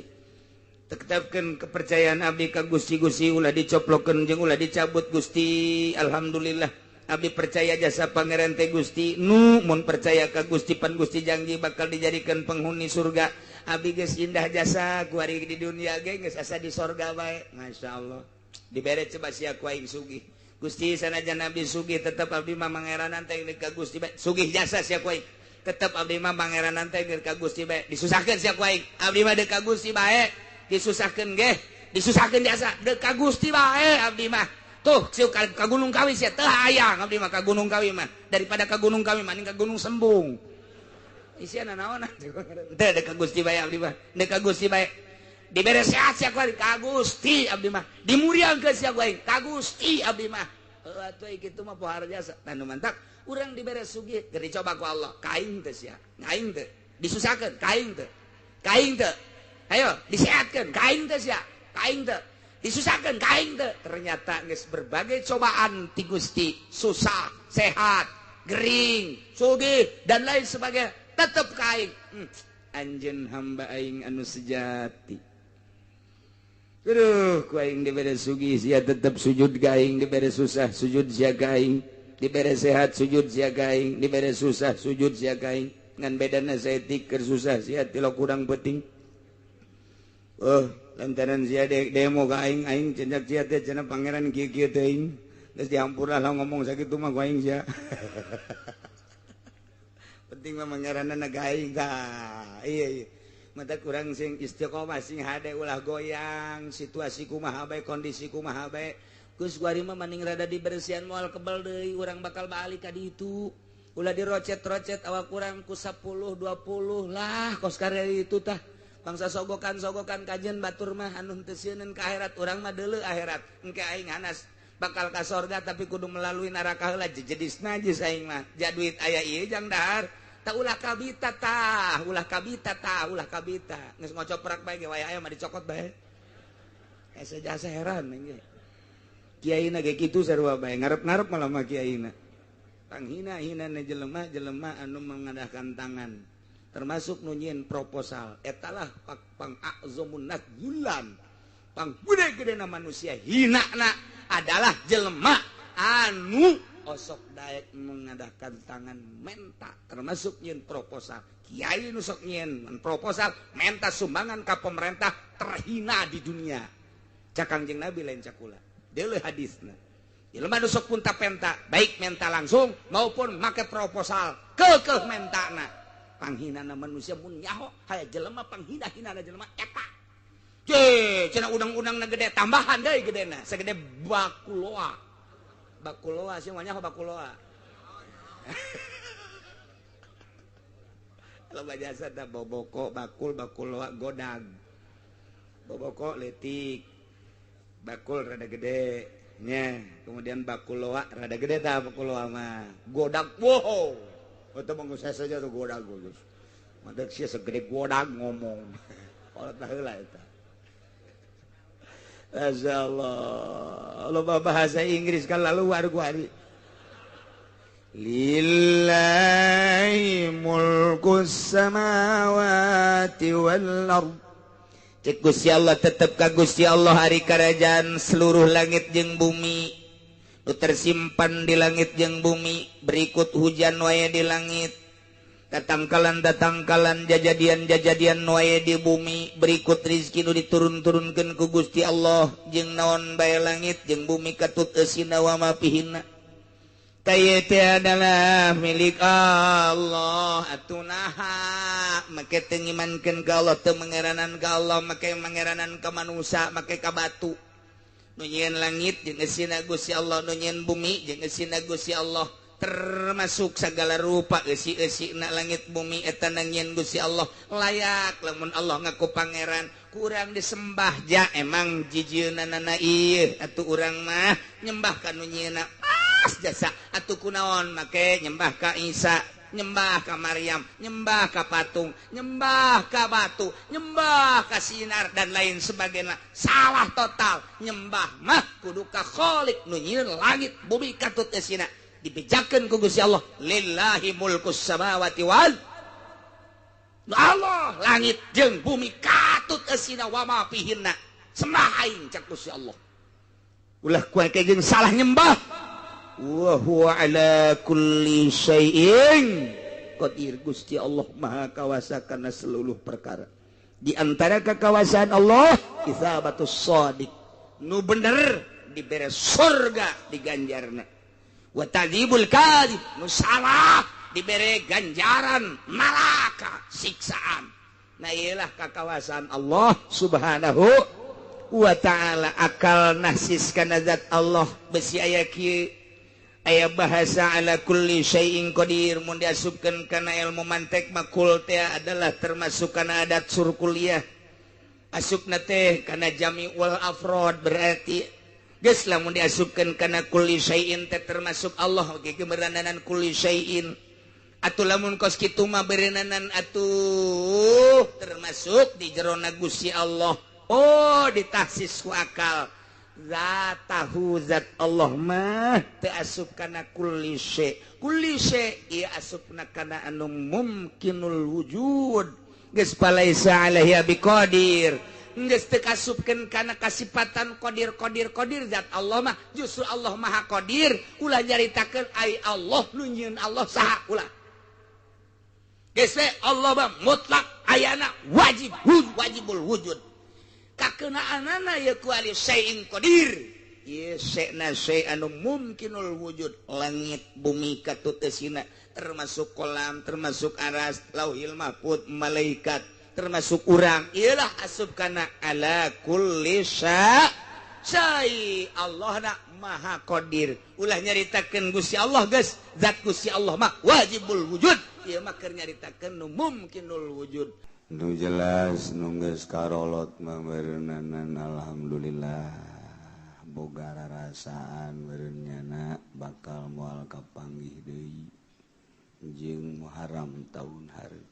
Tetapkan kepercayaan abdi ka Gusti Gusti ulah dicoplokeun jeung ulah dicabut Gusti. Alhamdulillah abdi percaya jasa pangeran teh Gusti nu mun percaya ka Gusti pan Gusti janji bakal dijadikan penghuni surga. Abdi geus indah jasa ku ari di dunia ge geus asa di sorga bae. Masyaallah dibere coba sia ku aing sugih Gusti sanajan abdi sugih tetep abdi mah mangeranan teh ka Gusti bae. Sugih jasa sia ku aing tetep abdi mah mangeranan teh ka Gusti bae. Disusahkeun sia ku aing abdi mah deuk ka Gusti bae. Disusahkeun ge disusahkeun jasa deuk ka Gusti bae abdi mah. Tuh sieu ka Gunung Kawi sia teu hayang abdi mah ka Gunung Kawi mah daripada ka Gunung Kawi mah ka Gunung Sembung. Isiana naon teu deuk ka Gusti bae abdi mah deuk ka Gusti bae. Dibere sehat sia ku ka Gusti abdi mah dimuriangkeun sia ku ka Gusti abdi mah. Heuh atuh kitu mah pohara jasa. Tah nu mantak urang dibere sugih keur dicoba ku Allah ka aing teh sia aing teh disusahkeun ka aing teh ka aing teh. Ayo disehatkeun ka aing teh sia ka aing teh disusahkeun ka aing teh. Ternyata geus berbagai cobaan ti Gusti susah sehat gering sugih dan lain sebagainya tetep ka aing. Anjeun hamba aing anu sejati. Aduh ku aing dibere sugih sia tetep sujud ka aing, dibere susah sujud sia ka aing, dibere sehat sujud sia ka aing, dibere susah sujud sia ka aing. Ngan bedana saeutik keur susah sia tilo kurang penting. Oh, lantaran sia demo ka aing, aing cendak sia teh cenah pangeran kieu-kieu teuing. Geus dihampura lah ngomong sakitu mah ku aing sia. Penting mah pangeranna ka aing tah. Iya iya. Mata kurang sing istiqomah sing hade ulah goyang, situasi kumaha bae, kondisi kumaha bae. Geus kuari mah maning rada dibersihan moal kebel deui, urang bakal balik ka ditu. Ulah dirocet-rocet awak kurang ku 10 20 lah kos karya itu tah. Bangsa sogokan-sogokan kajian batur mah anu teu sieun ka akhirat, urang mah deuleu akhirat. Engke aing hanas bakal ka sorga tapi kudu melalui neraka heula, jejedis najis aing mah. Ja duit aya ieu jang dahar. Tah ulah kabita tah, ulah kabita tah, ulah kabita. Geus ngocoprak bae ge waya aya mah dicokot bae. Asa jasa heran ge. Kiaina ge kitu sarua bae, ngarep-ngarep malah mah kiaina. Panghina-hina jelema jelema anu mengadahkan tangan termasuk nu nyieun proposal etalah pang a'zamun nas gulan pang gede-gedena manusia hinana adalah jelema anu osok daek mengadahkan tangan menta termasuk nyieun proposal. Kiai nu sok nyieun proposal menta sumbangan ka pemerintah terhina di dunia. Cak Kangjeng Nabi lain cakula deuleu hadisna. Jelema nu sok punta penta, baik menta langsung maupun make proposal, keukeuh mentana. Panghinana manusia mun nyaho, haya jelema panghina-hinana jelema eta. Je, cenah udang-udangna gede tambahan deui gedena, segede bakuloa. Bakuloa sih mah nyaho bakuloa. Loba jasa tah boboko, bakul, bakuloa, godag. Boboko leutik, bakul rada gede. Nya, kemudian bakuloa rada gede tah bakuloa mah. Godag, wow. Eta mah geus saja tuh godag geus. Mantek sia segede godag ngomong. Kolot baheula eta. Masyaallah. Loba bahasa Inggris kan laluar ku ari. Lillahi mulkus samawati wal ardh. Cek Gusti Allah tetep ka Gusti Allah hari kerajaan seluruh langit jeung bumi nu tersimpan di langit jeung bumi berikut hujan wae di langit tatangkalan-tatangkalan jajadian-jajadian wae di bumi berikut rizki nu diturun-turunkeun ku Gusti Allah jeung naon bae langit jeung bumi katut eusina wa ma fihinna. Teh adalah milik Allah atuh naha make teu ngimankeun ka Allah teu mangeranan ka Allah make mangeranan ka manusia make ka batu nu nyieun langit jeung eusina Gusti Allah nu nyieun bumi jeung eusina Gusti Allah termasuk segala rupa eusi-eusina langit bumi eta nyieun Gusti Allah layak lamun Allah ngaku pangeran kurang disembah ja emang jijieunana ieu atuh urang mah nyembah ka nu nyieunna jasa atuh kunaon make nyembah ka Isa, nyembah ka Maryam, nyembah ka patung, nyembah ka batu, nyembah ka sinar dan lain sebagainya. Salah total. Nyembah mah kudu ka Khalik nu nyieun langit bumi katut eusina. Dibejakeun ku Gusti Allah, lillahi mulkus samawati wal Allah, langit jeung bumi katut eusina wa ma fihinna. Sembah aing cak Gusti Allah. Ulah ku jeung salah nyembah. Wa huwa ala kulli syai'in qadir. Gusti Allah maha kawasa kana seluruh perkara. Di antara kekawasaan Allah isabatus shadiq, nu bener dibere surga diganjarna, wa tadzibul kadzib, nu salah dibere ganjaran neraka siksaan. Nah iyalah kekawasaan Allah subhanahu wa ta'ala. Akal nahsis kana zat Allah besi aya kieu aya bahasa ala kulli syai'in qadir mun diasupkeun kana ilmu mantek makul teh adalah termasuk kana adat surkuliah asupna teh kana jami wal afrod berarti geus lamun diasupkeun kana kulli syai'in teh termasuk Allah oge keberananan kulli syai'in atuh lamun kos kitu mah berenanan atuh termasuk di jerona Gusti Allah. Oh ditahsis ku akal zatahu zat Allah mah teu asup kana kulli syai. Kulli syai ieu asupna kana anu mumkinul wujud geus palaisa alaihi biqadir geus teu kasupkeun kana kasipatan qadir qadir qadir zat Allah mah justru Allah maha qadir. Ulah nyaritakeun ai Allah nu nyieun Allah saha ulah geus we Allah mah mutlak ayana wajib wajibul wujud kakenaanana ya ku ali syai'in qadir ieu syai'na syai' anu mumkinul wujud langit bumi katut eusina termasuk kolam termasuk aras lauhil mahfud malaikat termasuk urang ieulah asup kana ala kulli syai' Allah na Maha Qadir. Ulah nyaritakeun Gusti Allah geus, zat Gusti Allah mah wajibul wujud. Ieu mah keur nyaritakeun nu mumkinul wujud. Nu jelas nu geus karolot mah meureunana alhamdulillah boga rarasaan meureun nyana bakal moal kapanggih deui jeung Muharram taun hareup.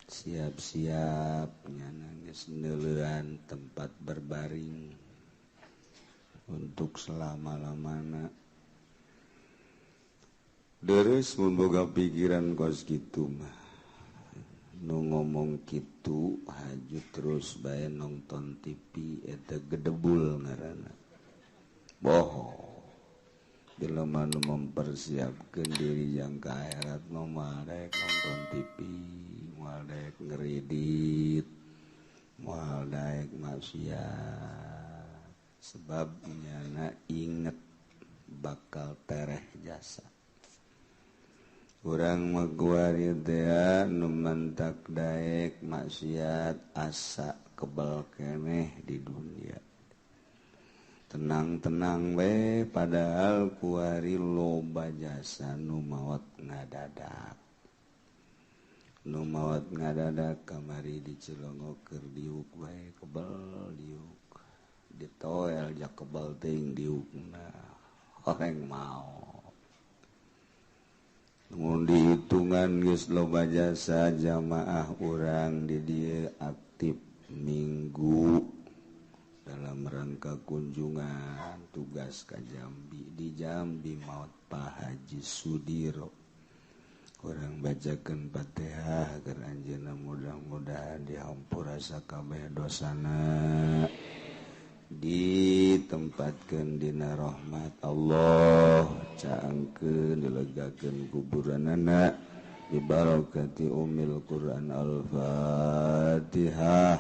Siap-siap nyana geus neuleuan tempat berbaring untuk selama-lamana. Deres mun boga pikiran kos kitu mah. Nu ngomong kitu haju terus bae nonton TV eta gedebul ngaranna. Bohong. Jelema nu mempersiapkeun diri jang ka akhirat mah moal daek nonton TV, moal daek ngeridit, moal daek maksiat. Sebab nyana inget bakal tereh jasa. Urang mah kuari teh nu mantak daek maksiat asa kebal keneh di dunia. Tenang-tenang we padahal kuari loba jasa nu maot ngadadak. Nu maot ngadadak kamari di Cilongok keur diuk wae kebal diuk. Ditoel ja kebal teuing diukna horeng maot. Mun dihitungan geus loba jasa jamaah urang di dieu aktif minggu dalam rangka kunjungan tugas ka Jambi. Di Jambi maot Pak Haji Sudiro. Urang bacakeun Fatihah agar anjeunna mudah-mudahan dihampura sakabeh dosana, ditempatkeun dina rahmat Allah, caangkeun dilegakeun kuburanana bibarakati umil Quran. Al-Fatihah.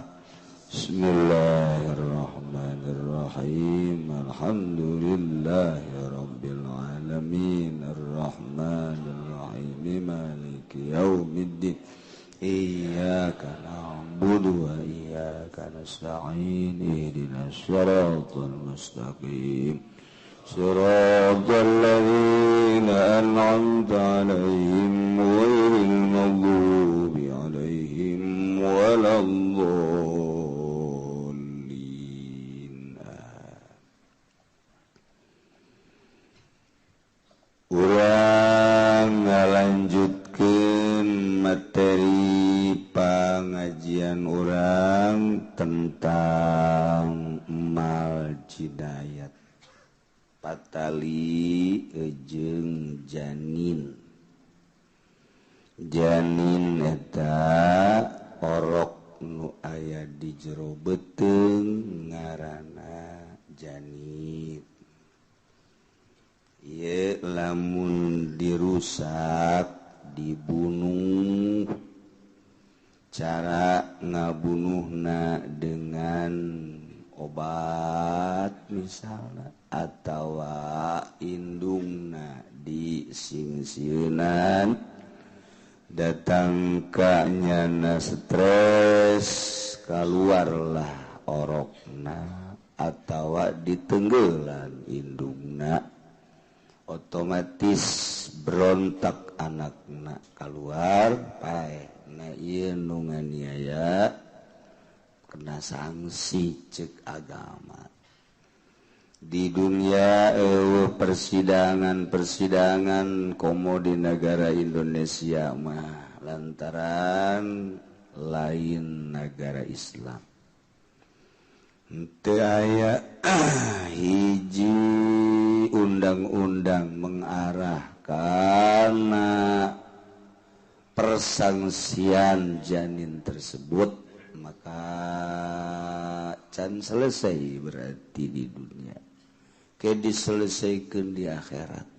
Bismillahirrahmanirrahim. Alhamdulillahirabbil alamin arrahmanirrahim maliki yaumiddin. Iyyaka na'budu wa iyyaka nasta'in ihdinas siratal mustaqim siratal ladzina an'amta 'alaihim ghairil maghdubi 'alaihim waladdallin. Urang ngalanjutkeun materi pengajian urang tentang mal jinayat patali jeung janin. Janin eta orok nu aya di jero beuteung ngaranna janin. Ieu lamun dirusak dibunuh, cara ngabunuhna dengan obat misalna atawa indungna disingsieunan datang ka nyana stres kaluarlah orokna atawa ditenggelan indungna, otomatis berontak anakna keluar paeh. Nah ieu nu nganiaya kena sanksi cek agama. Di dunia persidangan-persidangan komo di negara Indonesia mah lantaran lain negara Islam. Teu aya hiji undang-undang mengarah karena persangsian janin tersebut, maka can selesai berarti di dunia, ke diselesaikan di akhirat.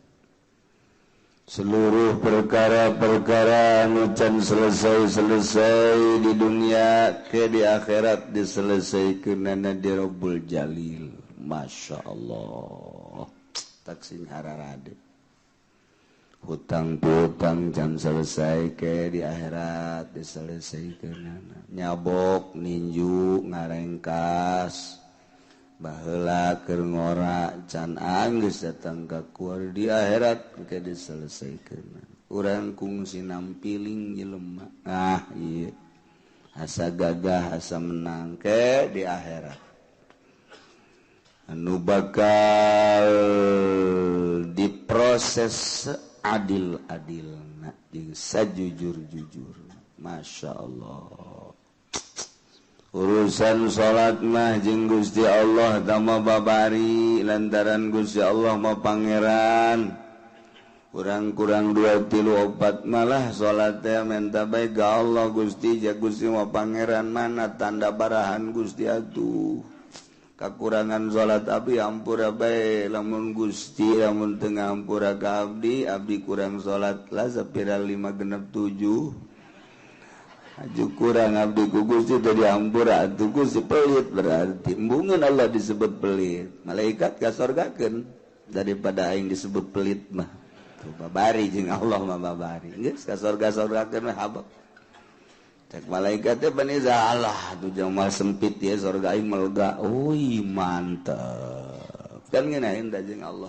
Seluruh perkara-perkara anu can selesai-selesai di dunia ke di akhirat diselesaikan di Rabbul Jalil. Masya Allah, tak sing hararade. Hutang piutang can selesai ke di akhirat diselesaikan. Nyabok ninju ngarengkas Baheula keur ngora can anggeus datang ka kuari di akhirat engke diselesaikeun. Urang kungsi nampiling jelema. Ah ieu asa gagah asa menang ke di akhirat. Anu bakal diproses adil-adilna jeung sajujur-jujur. Masya Allah. Urusan salat mah jeung Gusti Allah tama babari lantaran Gusti Allah mah pangeran. Kurang-kurang 2 3 4 malah salat teh menta bae ka Allah Gusti ja Gusti mah pangeran mana tanda barahan Gusti atuh. Kakurangan salat abdi ampura bae lamun Gusti lamun teu ngampura ka abdi abdi kurang salat lah sapira 5 6 7. Aju kurang abdi ku Gusti teu diampura atuh Gusti pelit berarti embungeun Allah disebut pelit. Malaikat ka sorgakeun daripada aing disebut pelit mah. Tuh babari jeung Allah mah babari. Geus ka sorga-sorgakeun mah habak. Cek malaikat teh bani Allah tuh jeung sempit ya sorga aing melega. Uy mantep. Kan ngeunaheun da jeung Allah.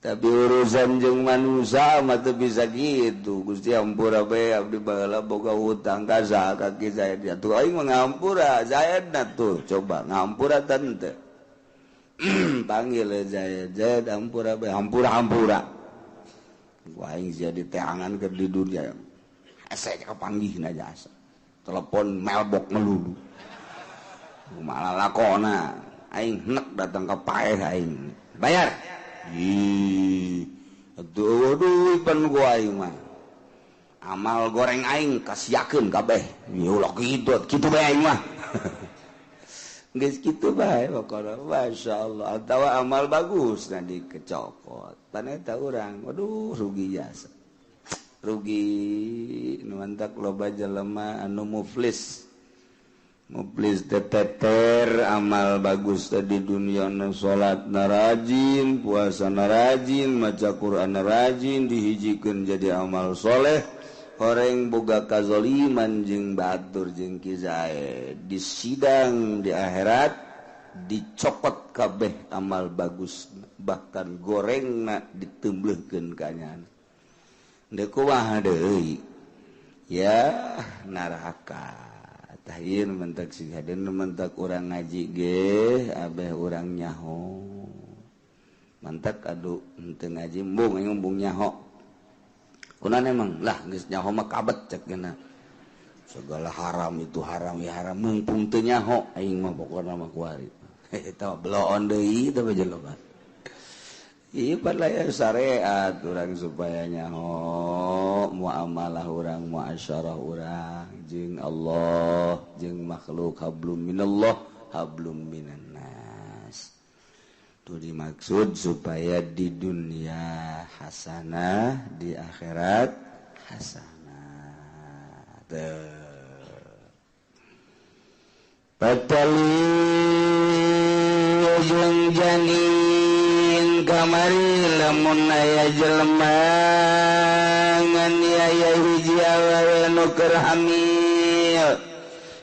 Tapi urusan jeung manusia mah teu bisa gitu. Gusti ampura bae abdi baheula boga hutang ka saha ka Ki Zaid. Atuh aing mah ngampura Zaidna tuh coba ngampura teu. Panggil Zaid, Zaid ampura bae hampura hampura. Ku aing jadi teangan keur di dunia. Asa kapanggihna jasa. Telepon melbok melulu. Malah lakona aing henek datang ka paeh aing. Bayar. Ih, atuh duit pan ku aing mah. Amal goreng aing kasiakeun kabeh. Ulah kitu, kitu bae aing mah. Geus kitu bae pokona. Masyaallah, atawa amal bagus na dikecokot. Pan eta urang, waduh rugi jasa. Rugi nu mantak loba jelema anu muflis. Muflis teteter amal bagus tadi dunia na salat na rajin, puasa na rajin, maca Quran na rajin dihijikeun jadi amal soleh. Horeng boga kazoliman jeung batur jeung Ki Zaid di sidang di akhirat dicokot kabeh amal bagus bahkan gorengna ditemblekeun ka nyana. Deuk kumaha deui ya neraka. Tahin mentak sing hadeun mentak urang ngaji ge abeh urang nyaho. Mantak adu henteu ngaji embung aing embung nyaho. Kunaon emang lah geus nyaho mah kabet cek geuna. Segala haram itu haram ya haram mumpung teu nyaho aing mah pokona mah kuari. Eta beloon deui teh jelema. Ieu padahal syariat urang supaya nyaho muamalah urang muasyarah urang jeung Allah jeung makhluk hablum minallah hablum minannas. Itu dimaksud supaya di dunia hasanah di akhirat hasanah. Teu patali jeung janin kamari lamun aya jelema ngan aya hiji awewe nu keur hamil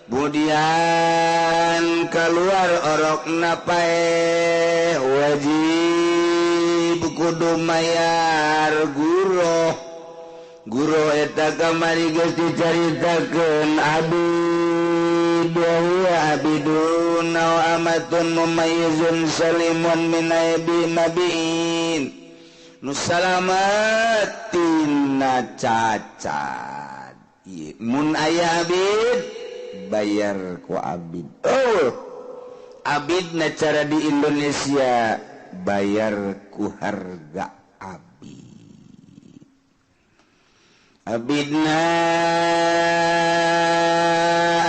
budian kaluar orokna paeh wajib kudu mayar guro guro eta kamari geus dicaritakeun abid wa huwa abidun aw amatun mumayyizun salimun min aibi nabiin nu salamatina cacat. Mun aya abid bayar ku abid. Oh, abid na cara di Indonesia bayar ku harga abid. Abidna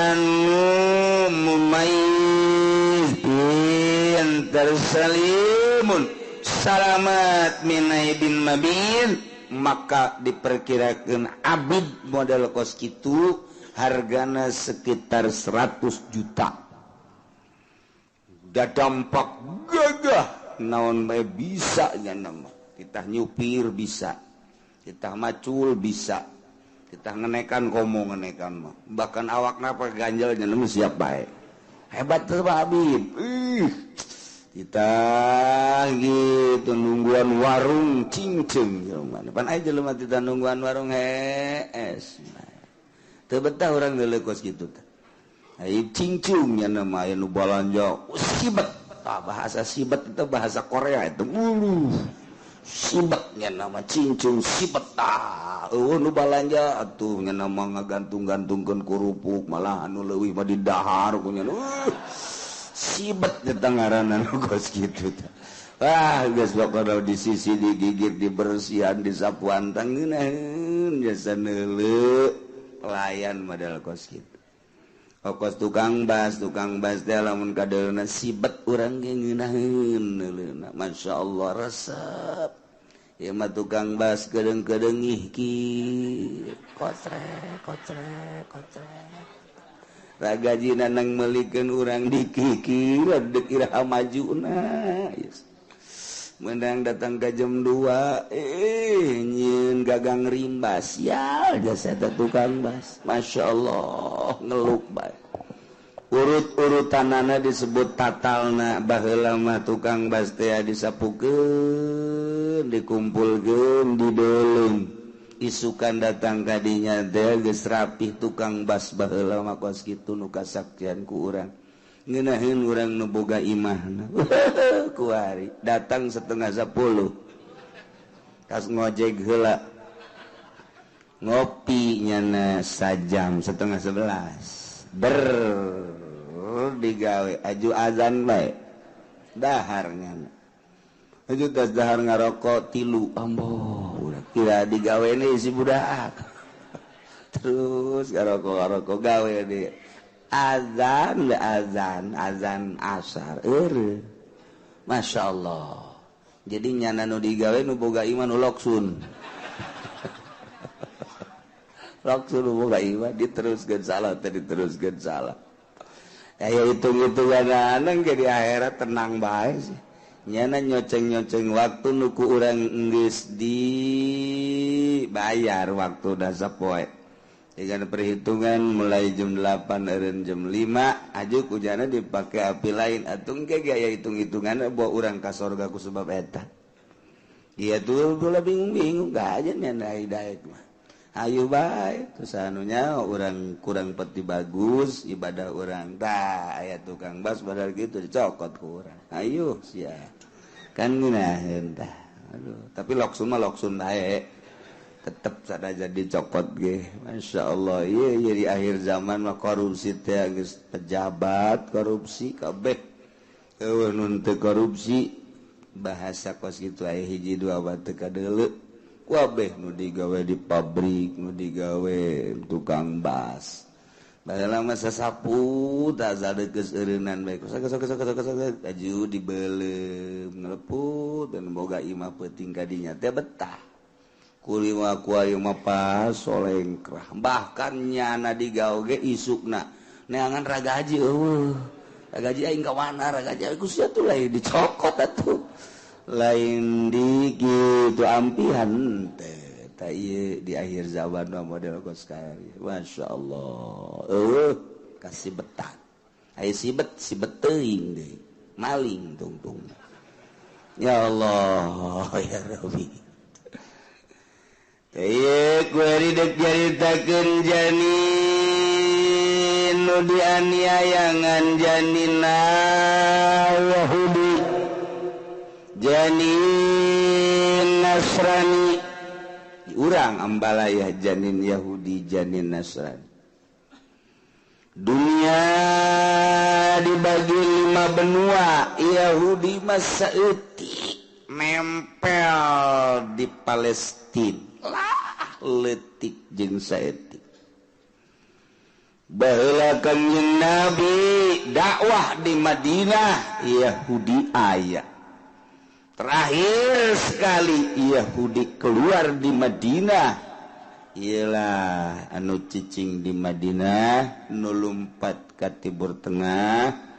anu mumayyiz pintar salimun salamat min aibin mabin, maka diperkirakan abid model kos kitu hargana sekitar 100 juta. Da dampak gagah naon bae bisa nya mah. Kita nyupir bisa, kita macul bisa, kita ngenekan komo ngenekan mah. Bahkan awakna pa ganjel nya siap bae. Hebat tuh Pak Habib. Ih, kita gitu nungguan warung cincing jelema. Pan aya jelema tita nungguan warung hees. Teu betah urang geuleuh kos kitu teh. Ai cincung nya nama aya nu balanja sibet. Tah bahasa sibet itu bahasa Korea itu. Uluh. Sibetnya nama cincung sibet tah. Eueuh nu balanja atuh nya nama ngagantung-gantungkeun kerupuk malah anu leuwih mah didahar ku nya. Sibet eta ngaranna nu kos kitu teh. Wah, geus pokona di sisi digigit dibersihan disapuan tang ngeunaheun jasa neuleuh pelayan model kos kitu. Kos tukang bas teh lamun kadeulna sibet urang ge ngeunaheun neuleuna. Masya Allah resep. Ieu mah tukang bas kedeung-kedeung ih kieu. Kocrek kocrek kocrek. Ragajina nang meulikeun urang dikikir deuk iraha majuna. Yes. Menang datang ke jam 2 nyieun gagang rimbas sial jasa eta tukang bas. Masya Allah ngeluk bae. Urut-urutanana disebut tatalna baheula mah tukang bas teh disapukeun dikumpulkeun dideulung. Isukan datang ka dinya teh geus rapih tukang bas baheula mah kos kitu nu kasaktian ku urang. Ngeunaheun urang nu boga imahna. Kuari datang 9:30. Kas ngojek heula. Ngopi nyana sajam 10:30. Ber digawe aju azan bae. Dahar nyana. Aju tas dahar ngarokok 3 amboh urang kira digawe ni si budak. Terus ngarokok gawe di azan azan azan asar eueuh. Masya Allah. Jadi nyana nu digawe nu boga iman nu loksun. Loksun nu boga iman diteruskeun salah teh diteruskeun salah. Aya hitung-hitungan aneng ge di akhirat tenang bae sih. Nyana nyoceng-nyoceng waktu nu ku urang geus dibayar waktu da sapoe. Dengan perhitungan mulai jam 8 eureun jam 5 aju kujana dipake api lain atuh engke ge aya hitung-hitungan bawa urang ka sorga ku sebab eta. Dia tuh bola bingung-bingung gaja nya daek mah. Ayo bae terus anunya urang kurang peti bagus ibadah urang tah aya tukang bas badal kitu dicokot ku urang. Ayo sia. Kan ngeunaheun tah. Aduh, tapi loksun mah loksun bae. Tetep sada jadi cokot ge. Masya Allah. Iya iya di akhir zaman mah korupsi teh geus pejabat korupsi kabeh. Eueuh nu teu korupsi bahasa kos kitu aya hiji dua batu kadeuleu. Kabeh nu digawe di pabrik, nu digawe tukang bas. Baheula mah sasapu tah sadeukes eureunnan bae. Sok sok sok sok sok aju dibeuleum ngeleput dan boga imah peuting ka dinya teh betah. Kulima kuari mah pas solengkrah bahkan nyana digawe ge isukna neangan ragaji eueuh ragaji aing ka mana ragaji ku sia tuh lain dicokot atuh lain di kitu ampihan teh tah ieu di akhir zaman mah model kos kieu masyaallah eueuh kasibetan aya sibet sibet teuing deui maling tungtung ya Allah ya Rabbi. Ieu kuari dek nyaritakeun janin nu dianiayangan janina Yahudi janin Nasrani urang ambalaya janin Yahudi janin Nasrani. Dunia dibagi 5 benua, Yahudi mah saeutik nempel di Palestina lah leutik jeung saeutik. Baheula Kangjeng Nabi dakwah di Madinah Yahudi aya. Terakhir sekali Yahudi keluar di Madinah ialah anu cicing di Madinah nu lumpat ka Timur Tengah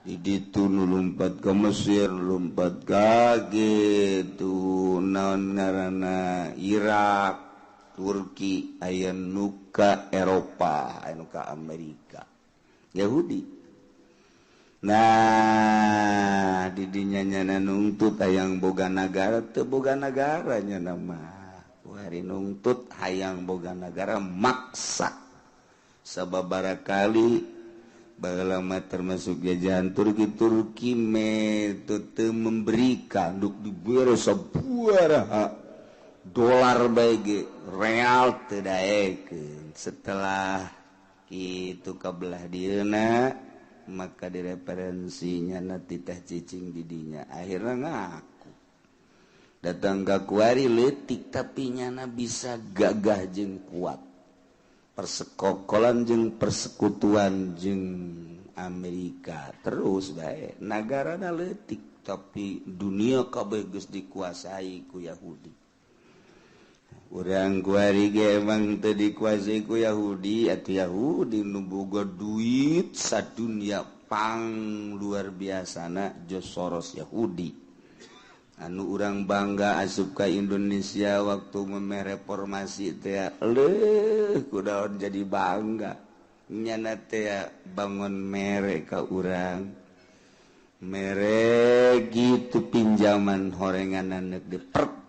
di ditu nu lumpat ka Mesir lumpat ka gitu naon ngaranna Irak Turki aya nu ka Eropa aya nu ka Amerika Yahudi. Nah didinya nyana nungtut hayang boga nagara teu boga nagara nyana mah kuari nungtut hayang boga nagara maksa sababaraha kali baheula mah termasuk jajahan Turki. Turki metode memberikan duk dibere sabaraha dolar bae ge real teu daekeun. Setelah kitu kabelah dieuna maka direferensinya nanti teh cicing didinya akhirnya ngaku datang ke kuari leutik tapi nyana bisa gagah jeung kuat persekokolan jeung persekutuan jeung Amerika terus bae nagarana leutik tapi dunia kabeh geus dikuasai ku Yahudi. Urang kuari ge emang teu dikuasai ku Yahudi atuh Yahudi nu boga duit sadunia pang luar biasana George Soros Yahudi anu urang bangga asup ka Indonesia waktu memeh reformasi teh leuh kudaon jadi bangga nyana teh bangun mere ka urang mere gitu pinjaman horenganan di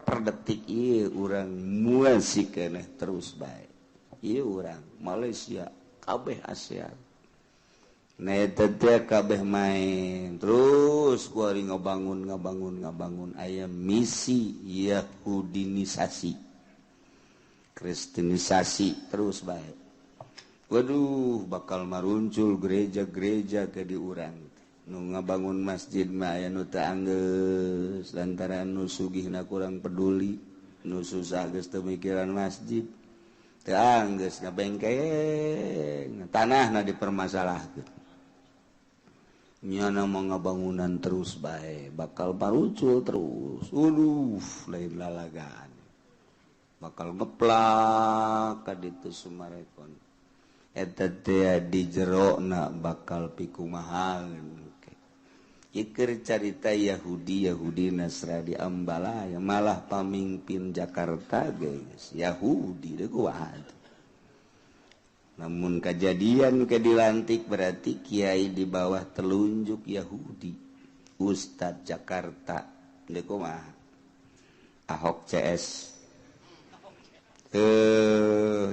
per detik ieu urang muasi keneh terus bae ieu urang Malaysia kabeh ASEAN nah eta teh kabeh main terus kuari ngabangun ngabangun ngabangun aya misi Yahudinisasi Kristenisasi terus bae. Waduh bakal maruncul gereja-gereja ke di urang nu ngabangun masjid mah aya nu teu anggeus lantaran nu sugihna kurang peduli nu susah geus teu mikiran masjid teu anggeus ngabengkeng tanahna dipermasalahkeun nyana mau ngabangunan terus bae bakal parucul terus. Waduh lain lalagaan bakal ngeplak ka ditu Sumarekon eta teh di jerona bakal pikumaha. Iker carita Yahudi Yahudi Nasrani Ambalaya malah pamimpin Jakarta guys Yahudi deh kuat. Namun kejadian ke dilantik berarti kiai di bawah telunjuk Yahudi Ustadz Jakarta deh kumaha Ahok CS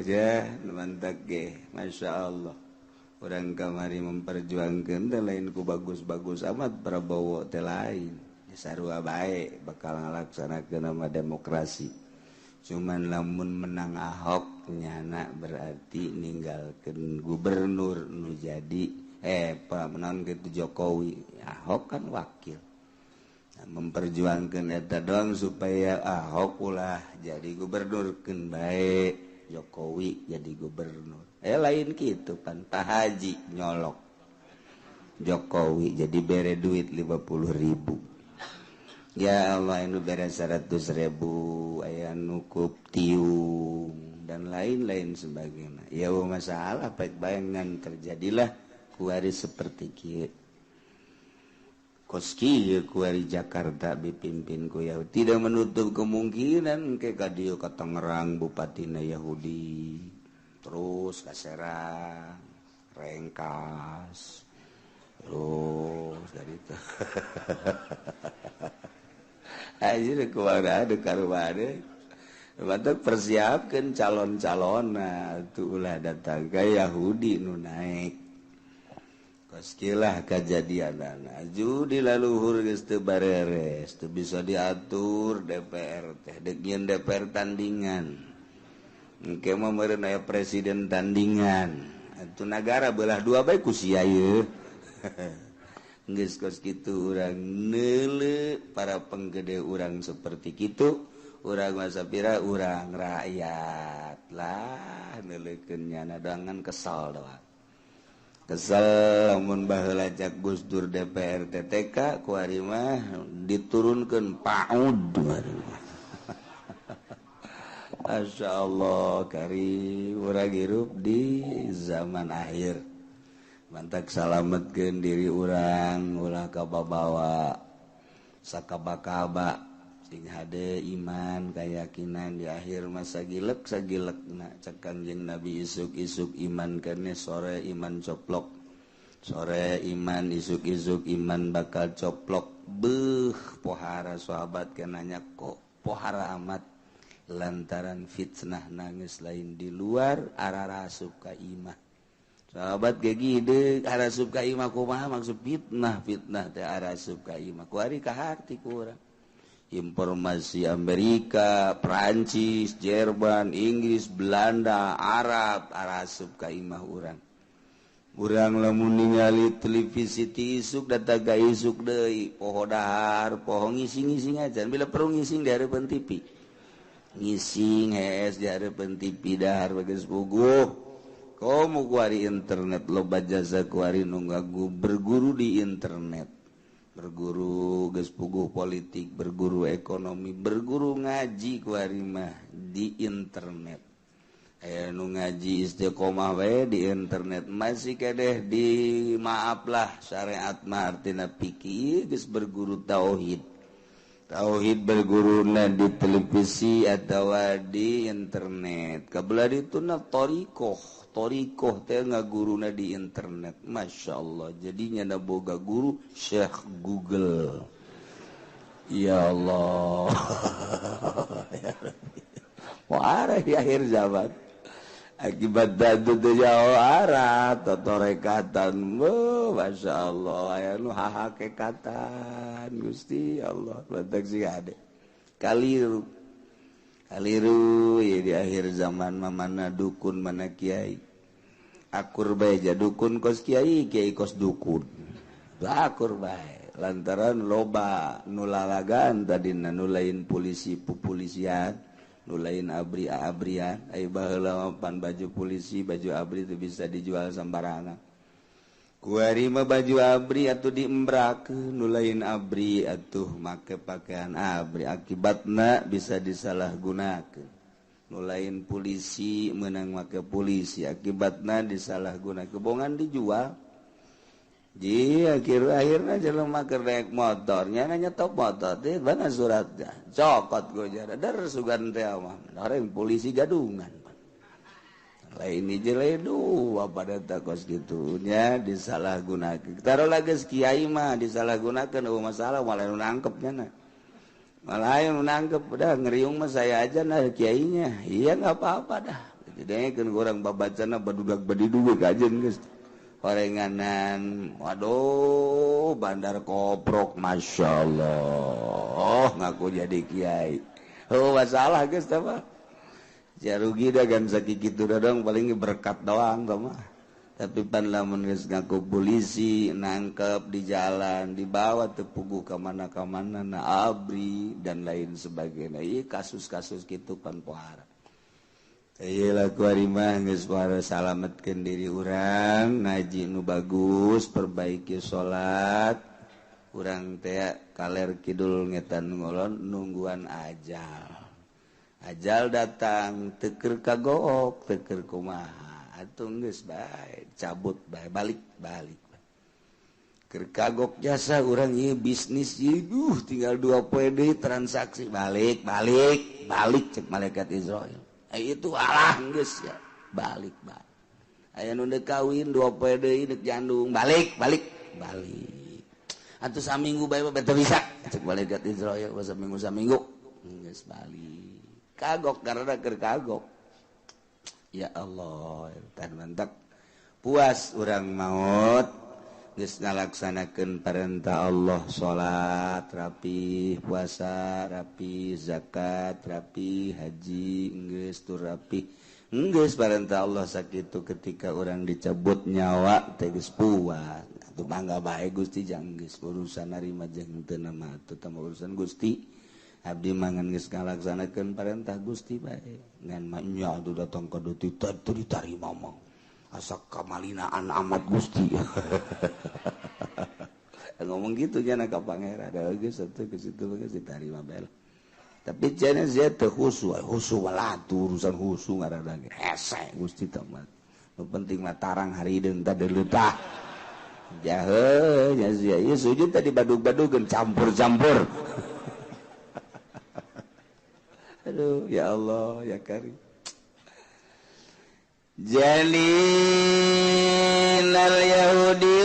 ya mantap ge Masya Allah. Orang kamari memperjuangkan teh lain ku bagus-bagus amat Prabowo teh lain sarua bae bakal ngalaksanakeun nama demokrasi cuman lamun menang Ahok nyana berarti ninggalkeun gubernur nu jadi menang gitu Jokowi. Ahok kan wakil nah, memperjuangkan eta doang supaya Ahok ulah jadi gubernur keun bae Jokowi jadi gubernur. Lain gitu pan Pak Haji nyolok Jokowi jadi bere duit 50.000 ya Allah anu bere 100.000 aya nukup tiung dan lain-lain sebagainya ya masalah baik bayangan terjadilah kuari seperti kieu kos kieu kuari Jakarta dipimpin ku Yahudi tidak menutup kemungkinan ke ka dieu ka Tangerang bupatina Yahudi terus ka Serang Rengkas terus dari itu aja kuara ada karuane mantap persiapkan calon-calon nah tuh ulah datang ke Yahudi nu naik koskilah kejadian judi laluhur geus teu bareres teu bisa diatur DPR teh deuk nyeun DPR tandingan engke mah meureun aya presiden tandingan atuh nagara belah dua bae ku sia ieu geus kos kitu urang neuleu para penggede urang seperti kitu urang masa pira urang rakyat lah neuleukeun nyana dangan kesal doang kesel lamun baheula cak Gus Dur DPR TTK kuari mah diturunkeun PAUD. Masya Allah kari urang hirup di zaman akhir mantak salametkeun diri urang ulah kababawa sakaba-kaba sing hade iman keyakinan di akhir masa gilek sagilekna cek Kanjeng Nabi isuk-isuk iman kene sore iman coplok Sore iman isuk-isuk iman bakal coplok. Beuh pohara sahabat kenanya kok pohara amat lantaran fitnah nangis lain di luar arah asup ka imah. Sahabat gege arah asup ka imah kumaha maksud fitnah fitnah teh arah asup ka imah kuari ka harti ku urang. Informasi Amerika, Perancis, Jerman, Inggris, Belanda, Arab arah asup ka imah urang. Urang lamun ningali televisi ti isuk datang ka isuk deui poho dahar poho ngising-ngising aja bila perlu ngising di hareupeun TV. Ngising hees di hareupeun TV dahar bageus puguh. Komo kuari internet loba jasa kuari nu ngagu berguru di internet. Berguru geus puguh politik, berguru ekonomi, berguru ngaji kuari mah di internet. Aya nu ngaji istiqomah wae di internet masih kedeh di maaflah syariat mah artina pikir geus berguru tauhid. Tauhid berguruna di televisi atawa di internet. Kabelah dituna thariqoh, thariqoh teh ngaguruna di internet. Masya Allah, jadinya na boga guru Syekh Google. Ya Allah. Ya Rabbi. Wah, di akhir zaman. Akibat dadu teh jauh arah totorekatan. Masya Allah, aya nu hahakekatan Gusti Allah, batak sih ade. Kaliru. Kaliru ya di akhir zaman mah mana dukun mana kiai. Akur bae ja dukun kos kiai, kiai kos dukun. Akur bae lantaran loba nu lalagan tadina nu lain polisi pupolisian, nu lain abri abrian. Ai baheula mah pan baju polisi, baju abri itu bisa dijual sembarangan. Kuari mah baju abri atuh diembrakeun, nu lain abri atuh make pakaian abri akibatna bisa disalahgunakeun. Nu lain polisi meunang make polisi akibatna disalahgunakeun, bongan dijual. Di akhir-akhirna jelema keur naik motor nya nyetop motor teh mana suratnya cokot gojara der sugan teh mah orang polisi gadungan. Lain hiji lain dua pada takos gitunya disalahgunakeun. Taruhlah geus kiai mah disalahgunakeun eueuh masalah malah nu nangkep nya na. Malah nu nangkep udah ngeriung mah saya aja nah kiainya. Iya enggak apa-apa dah. Didengekeun urang babacana badudak badidu kajen geus. Horenganan waduh bandar koprok masyaallah ngaku jadi kiai. Oh masalah geus teh mah. Ya rugi dah gan sakitu dong paling berkat doang mah. Tapi pan lamun geus ngaku polisi nangkep di jalan dibawa teu puguh ka mana-kamana na abri dan lain sebagainya. Ieu kasus-kasus kitu pan pohara. Ieu lah kuari mah geus pohara salametkeun diri urang, ngaji nu bagus, perbaiki salat. Urang teh kaler kidul ngetan ngolon nungguan ajal. Ajal datang teker kagook teker kumaha atuh geus bae cabut bae balik balik keur kagok jasa urang ieu bisnis ieu duh tinggal 2 poe deui transaksi balik balik balik cek malaikat Israil itu alah geus ya balik balik aya nu deuk kawin 2 poe deui deuk jandung balik balik balik atuh saminggu bae mah teu bisa cek malaikat Israil saminggu saminggu geus balik kagok karena keur kagok. Ya Allah, tan mantak puas urang maut geus ngalaksanakeun perintah Allah, salat rapi, puasa rapi, zakat rapi, haji geus tur rapi. Geus perintah Allah sakitu ketika urang dicabut nyawa teh geus puas. Atuh mangga bae Gusti jang geus urusan narima jeung teu mah atuh tah urusan Gusti. Abdi mangan geus ngalaksanakeun parentah Gusti bae ngan mah nya atuh datang ka deui teu ditarima mah asa kamalinaan amat Gusti. Ngomong gitu nya ka pangeran da geus atuh geus itu geus ditarima bae. Tapi cenah sia teu khusu, khusu walatu urusan khusu ngaranna ge hese Gusti teh mah. Nu penting mah tarang harideung teh deuleuh. Jahe nya sia ieu sujud tadi badug-badugeun campur-campur. Aduh, ya Allah, ya Karim. Jalinal Yahudi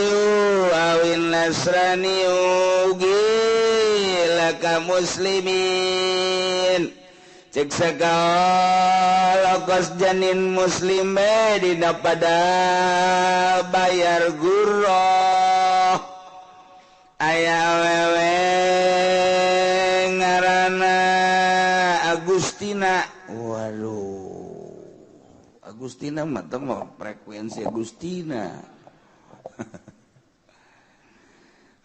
Nasrani ugi laka muslimin cek sagala kos janin muslim dina pada bayar gurroh aya awewe ngaranna Agustina. Waduh, Agustina mah teh mah frekuensi Agustina.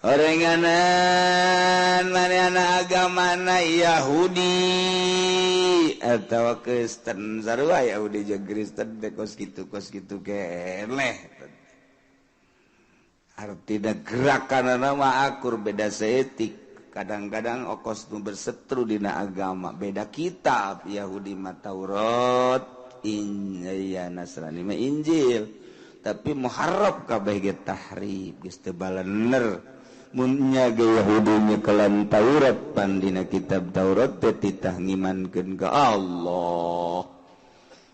Orenganan manehna agamana Yahudi atau Kristen, sarua Yahudi jeung Kristen teh kos kitu keneh. Artina gerakanana mah akur beda seetik. Kadang-kadang okos nu bersetru dina agama beda kitab. Yahudi mah Taurat, ya Nasrani mah Injil. Tapi muharraf kabeh ge tahrif geus teu balener. Mun nya ge Yahudi nyekelan Taurat pan dina kitab Taurat teh titah ngimankeun ka Allah,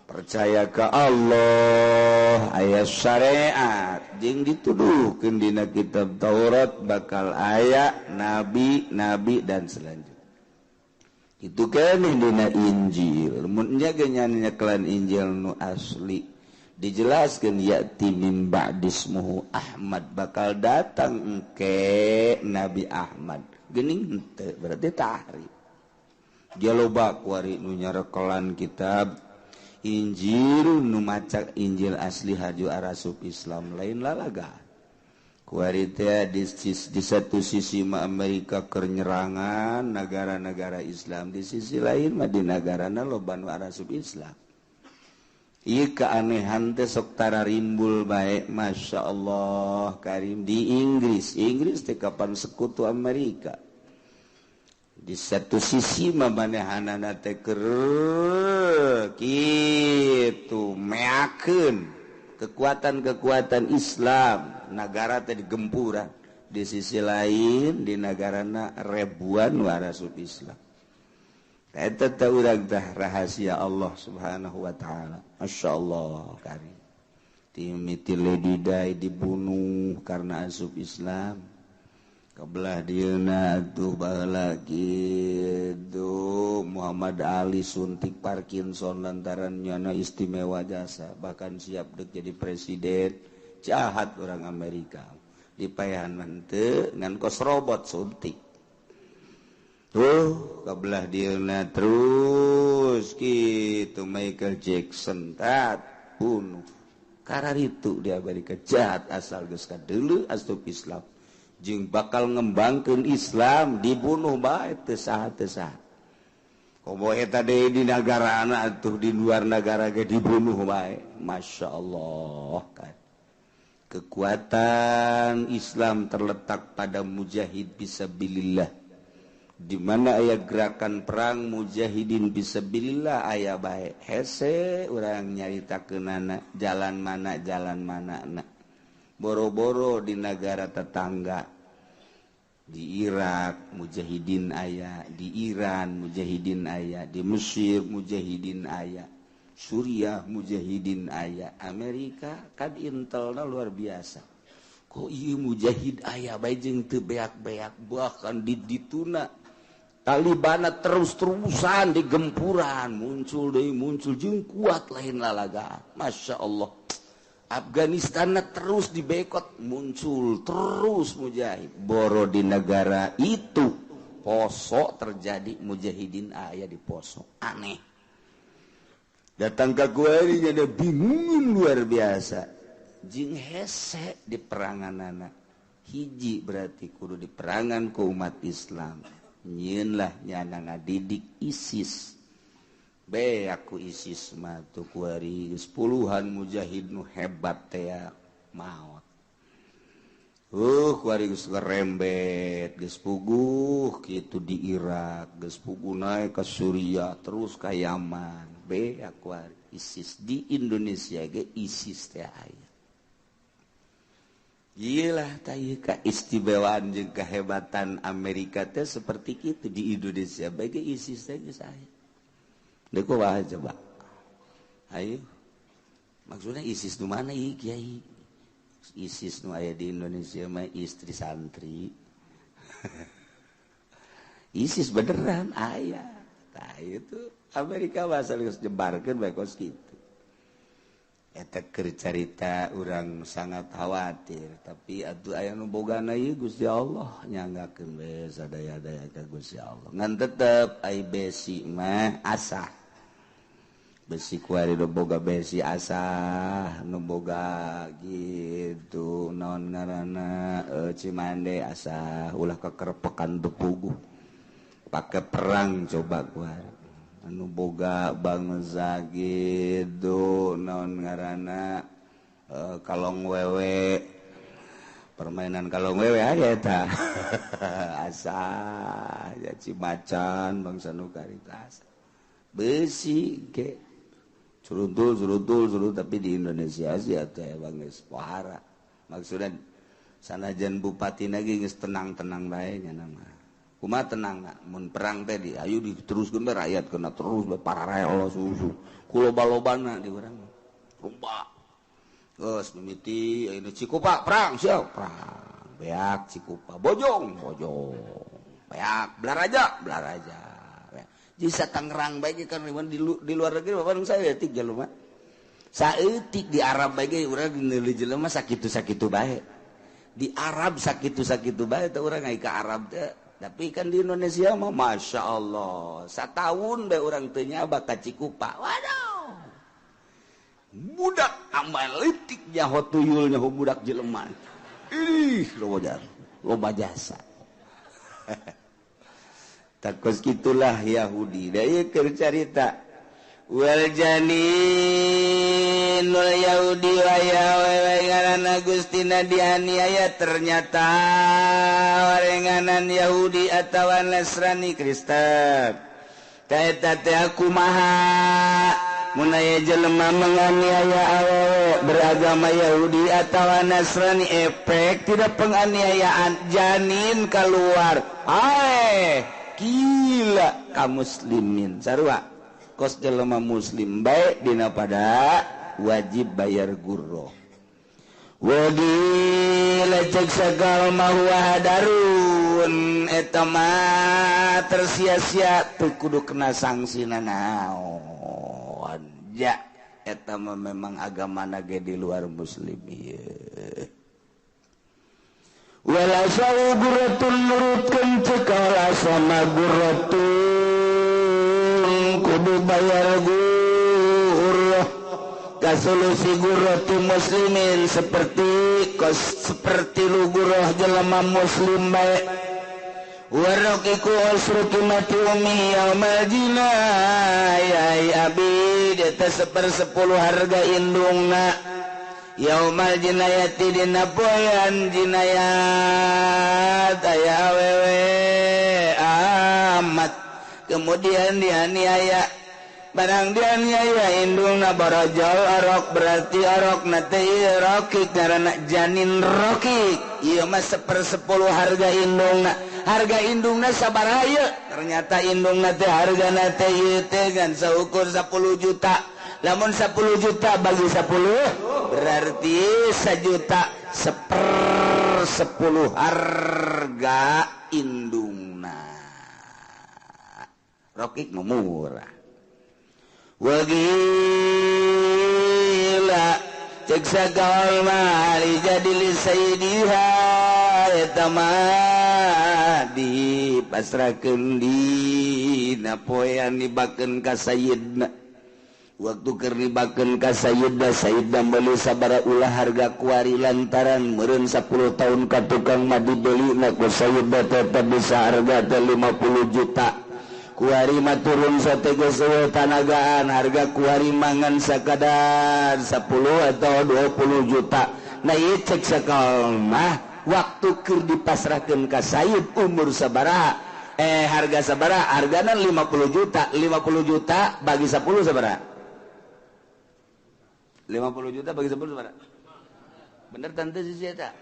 percaya ka Allah, aya syariat jeung dituduhkeun dina kitab Taurat bakal aya nabi-nabi dan selanjutnya. Itu keneh dina Injil. Mun nya ge nyekelan Injil nu asli dijelaskan ya'ti min ba'dismuhu Ahmad, bakal datang engke Nabi Ahmad. Geuning henteu berarti tahrif. Dia loba kuari nu nyarekelan kitab Injil nu maca Injil asli haju arasup Islam lain lalaga. Kuari teh di satu sisi mah Amerika keur nyerangan negara-negara Islam, di sisi lain mah di nagarana loba nu arasup Islam. Ieu keanehan teh sok tara rimbul bae, Masya Allah karim. Di Inggris, Inggris teh kapan sekutu Amerika. Di satu sisi mah manehanana teh keur kitu meakeun kekuatan-kekuatan Islam, nagara teh digempuran. Di sisi lain di nagarana ribuan warasup Islam. Eta teh urang teh rahasia Allah Subhanahu wa taala. Masya Allah karim. Timiti Lady Di dibunuh karena asup Islam. Kebelah dieuna atuh baheula kitu Muhammad Ali suntik Parkinson lantaran nyana istimewa jasa, bahkan siap dek jadi presiden. Jahat orang Amerika. Dipayahan mah henteu ngan kos robot suntik. Tuh kebelah dieuna terus gitu Michael Jackson tat bunuh. Kararitu di Amerika jahat asal geus kadeuleu asup Islam. Jeung bakal ngembangkeun Islam dibunuh bae teu saha teu saha. Komo eta deui di nagarana atuh di luar nagara ge dibunuh bae. Masya Allah kan. Kekuatan Islam terletak pada mujahid fisabilillah. Di mana aya gerakan perang mujahidin fisabilillah aya bae. Hese urang nyaritakeunana jalan mana na. Boro-boro di negara tetangga. Di Irak mujahidin aya, di Iran mujahidin aya, di Mesir mujahidin aya, Suriah mujahidin aya, Amerika kan intelna luar biasa. Kok ieu mujahid aya bae jeung teu beak-beak, bahkan di dituna Talibana terus-terusan di gempuran muncul deui muncul jeung kuat lain lalaga. Masya Allah. Afghanistan terus dibekot muncul terus mujahid. Boro di negara itu Poso terjadi mujahidin aya di Poso. Aneh. Datang ke gue ini ada bingung luar biasa. Jeung hese di peranganana. Hiji berarti kudu di perangan ke umat Islam. Nyieun lah nyana ngadidik ISIS. Be aku ISIS mah tuh kuari geus puluhan mujahid nu hebat teh maot. Kuari geus ngerembet, geus puguh kitu di Irak, geus puguh naik ke Suriah terus ka Yaman. Be aku ISIS di Indonesia ge ISIS teh aya. Gila tah keistimewaan jeung kehebatan Amerika teh seperti kitu di Indonesia bae ge ISIS teh geus aya. Deuk kumaha coba? Ayo. Maksudnya ISIS nu mana ieu kiai? ISIS nu aya di Indonesia mah istri santri. ISIS beneran aya. Tah itu Amerika bahasa geus jebarkeun bae kos kitu. Eta keur carita urang sangat khawatir, tapi atuh aya nu bogana ieu Gusti Allah nyanggakeun we sadaya-daya ka Gusti Allah. Ngan tetep ai besi mah asah. Besi kuari nu boga besi asah, nu boga gitu naon ngaranna Cimande asah, ulah kekerpekan teu puguh. Pake perang coba kuari. Anu boga bangsa gitu naon ngaranna kalong wewe, permainan kalong wewe aya eta. Asah ya Cimacan bangsa nu karita asah. Besi ge suruntul suruntul suruntul, tapi di Indonesia sih atuh emang geus pohara. Maksudna sanajan bupati lagi geus tenang-tenang bae nya mah. Kumaha tenang mun perang teh di ayo diteruskeun bae rakyat kena terus bae pararel susu. Ku loba-lobana di urang. Rumbak. Geus mimiti ayeuna Cikupa perang siap perang. Beak Cikupa bojong bojong. Beak Balaraja Balaraja. Jisa Tangerang bae kan di luar negeri bapak saya etik jelema. Saeutik di Arab bae ge urang meuli jelema sakitu-sakitu bae. Di Arab sakitu-sakitu bae teh urang ai ka Arab teh. Tapi kan di Indonesia mah Masya Allah satahun bae urang teu nyaba ka Cikupa. Waduh. Budak amalitik nyaho tuyul nyaho budak jelema. Ih, loba loba jasa. Takos gitulah Yahudi. Da ieu keur carita. Wal janinul Yahudi wa ya wewe ngaranna Gustina dianiaya, ternyata warenganan Yahudi atawa Nasrani Kristen. Ta eta teh kumaha mun aya jelema menganiaya awewe beragama Yahudi atawa Nasrani, efek tidak penganiayaan janin keluar. Ae gila ka muslimin sarua kos jelema muslim baik dina pada wajib bayar gurro. Wagi lecek segala huwa hadarun eta mah tersia-sia teu kudu kena sanksi nanaon. Ja eta mah memang agamana ge di luar muslim ieu. Wala sau gurratun nurutkeun cek alasana gurratun kudu bayar gurrah kasolusi gurratu muslimin seperti kos seperti lu gurrah jelema muslim bae. Waraqiku asru qimati umi yaumal jinayah abi eta 1/10 harga indungna yaumal jinayati dina poean jinayat aya awewe amat kemudian dianiaya barang dianiaya indungna barajal arok berarti arok na teh rokik ngaranna janin rokik ieu mah 1/10 harga indungna. Harga indungna sabaraha ieu? Ternyata indungna teh hargana teh ieu teh ngan saukur 10 juta. Lamun 10 juta bagi 10 berarti 1 juta 1/10 harga indungna. Rokik murah. Wagila cek sagala mali jadi li sayyidiha eta mah dipasrahkeun dina poean dibakeun ka sayyidna. Waktu keur dibakeun ka sayyidna, sayyidna meuli sabaraha ulah harga kuari lantaran meureun 10 tahun ka tukang mah dibelina ku sayyidna tetep bisa harga teh 50 juta. Kuari mah turun sateges eueuh tanagaan harga kuari mangan sakadar 10 atau 20 juta. Nah ieu cek sakal mah waktu keur dipasrahkeun ka sayyid umur sabaraha harga sabaraha hargana 50 juta. 50 juta bagi 10 sabaraha? 50 juta bagi 10 sabaraha? Bener tante sih eta.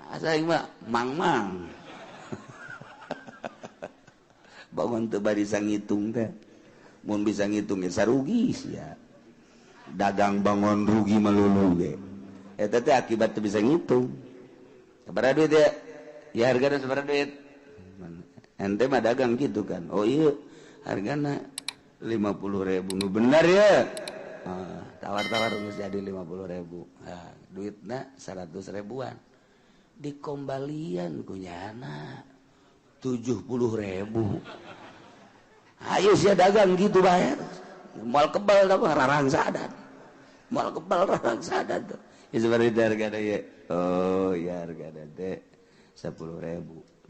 Asa aing mah mang-mang. Bangun teu bisa ngitung teh. Mun bisa ngitung ge sarugi sia. Dagang bangun rugi melulu ge. Eta teh akibat teu bisa ngitung. Sabaraha duit ya? Ya hargana sabaraha duit? Ente mah dagang gitu kan. Oh iya, hargana 50.000. Nu bener ya. Tawar-tawar geus jadi 50.000. Nah, duitna 100 ribuan. Dikombalian ku nyana 70.000. Ayo sia dagang gitu bae. Moal kebal tah rarangsadan. Moal kebal rarangsadan tuh. Ya seperti hargana ye. Oh ya hargana teh 10.000.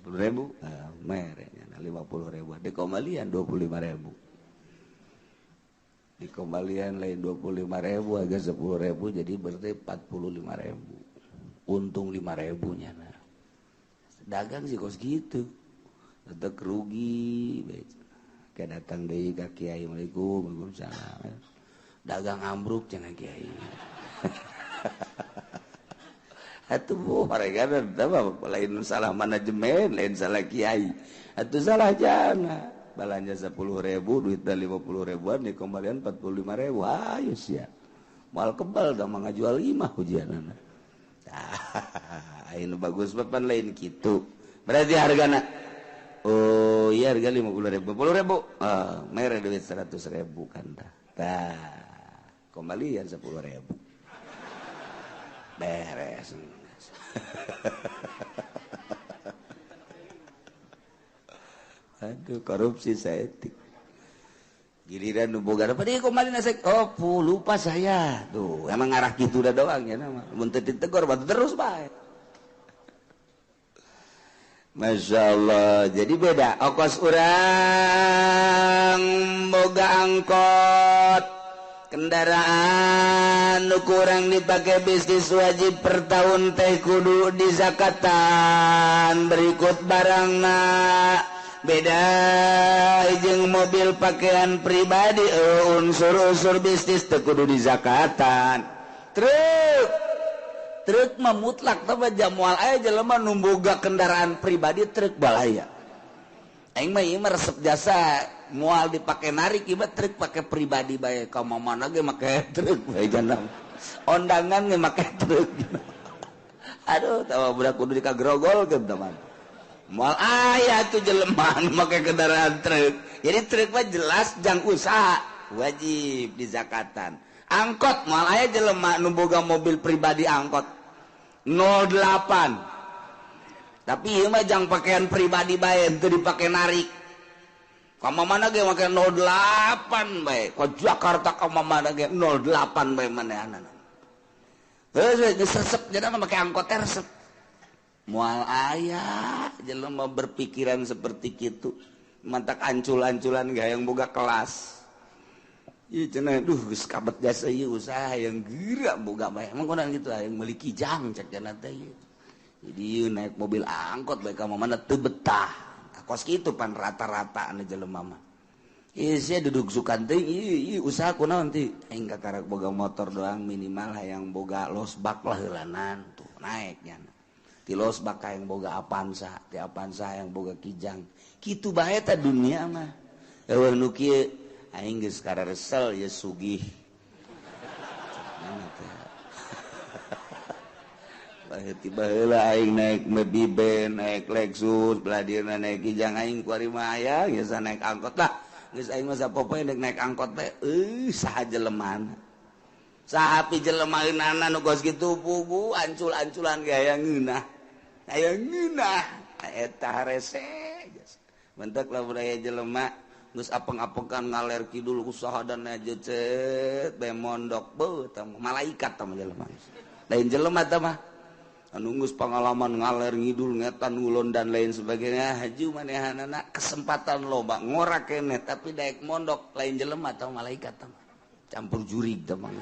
10.000 ah mere nyana 50.000. Dikombalian 25.000. Dikembalian lain 25.000 agak 10.000 jadi berarti 45.000. Untung 5.000 nya nah. Dagang sih kos gitu. Tetep rugi. Kayak datang deui ka kiai, Assalamualaikum, waalaikumsalam. Dagang ambruk cenah kiai. Atuh bu mereka lain salah manajemen, lain salah kiai. Atuh salah jana. Belanja 10.000, duitnya 50 ribuan, dikembalian 45.000. Ayo sia. Moal kebal dah mah ngajual 5 hujanana. Tah, anu bagus papan lain kitu. Berarti hargana oh iya harga 50.000, 50.000. Ah, mere duit 100.000 kan tah. Tah, kembalian 10.000. Beres. Aduh, korupsi saeutik. Giliran nu boga apa deui kembali nasek. Oh, lupa saya. Tuh, emang ngarah kitu da doang ya nama. Mun teu ditegor batu terus bae. Masya Allah, jadi beda. Okos urang boga angkot kendaraan nu kurang dipakai bisnis wajib per tahun teh kudu dizakatan berikut barangna. Beda jeung mobil pakaian pribadi unsur-unsur bisnis teu kudu dizakatan. Truk mah mutlak tah jamual aya jelema nu boga kendaraan pribadi truk balaya. Aing mah ieu mah resep jasa moal dipake narik ieu mah truk pake pribadi bae ka mana ge make truk bae janam. Ondangan ge make truk. Aduh tawa budak kudu dikagrogolkeun teman. Moal aya tuh jelema nu make kendaraan truk. Jadi truk mah jelas jang usaha wajib dizakatan. Angkot moal aya jelema nu boga mobil pribadi angkot 08. Tapi ieu mah jang pakaian pribadi bae teu dipake narik. Ka mana ge make 08 bae. Ka Jakarta ka mana ge 08 bae manehanana. Heuh geus resep jadi mah make angkot teh resep. Moal aya jelema berpikiran seperti kitu. Mantak ancul-anculan ge hayang boga kelas. Ieu cenah duh geus kabet jasa ieu usaha hayang geura boga bae. Emang kunaon kitu hayang meuli kijang cek cenah teh ieu. Jadi ieu naik mobil angkot bae ka mana teu betah. Kos kitu pan rata-rata anu jelema mah. Ieu sia duduk sukan teh ieu usaha kunaon teh aing kakarak boga motor doang minimal hayang boga losbak lah heulanan tuh naik nya. Ti losbak hayang boga Avanza, ti Avanza hayang boga kijang. Kitu bae teh dunia mah. Eueuh nu kieu aing geus kararesel ye sugih. Tiba heula aing naik mobil ben, naik Lexus, belah dieuna naik kijang aing kuari mah aya geus naik angkot lah. Geus aing mah sapopoe naik angkot teh saha jelemana. Saha pi jelemaeunana nu kos kitu pugu ancul-anculan ge hayang ngeunah. Hayang ngeunah eta harese. Mentek lamun aya jelema geus apeng-apengan ngaler kidul usaha dan aja cet bae mondok beuh tah malaikat tah jelema. Lain jelema tah mah. Anu geus pengalaman ngaler ngidul ngetan ngulon dan lain sebagainya haju manehanana kesempatan loba ngora keneh tapi daek mondok lain jelema tah malaikat tah mah. Campur jurig tah mah.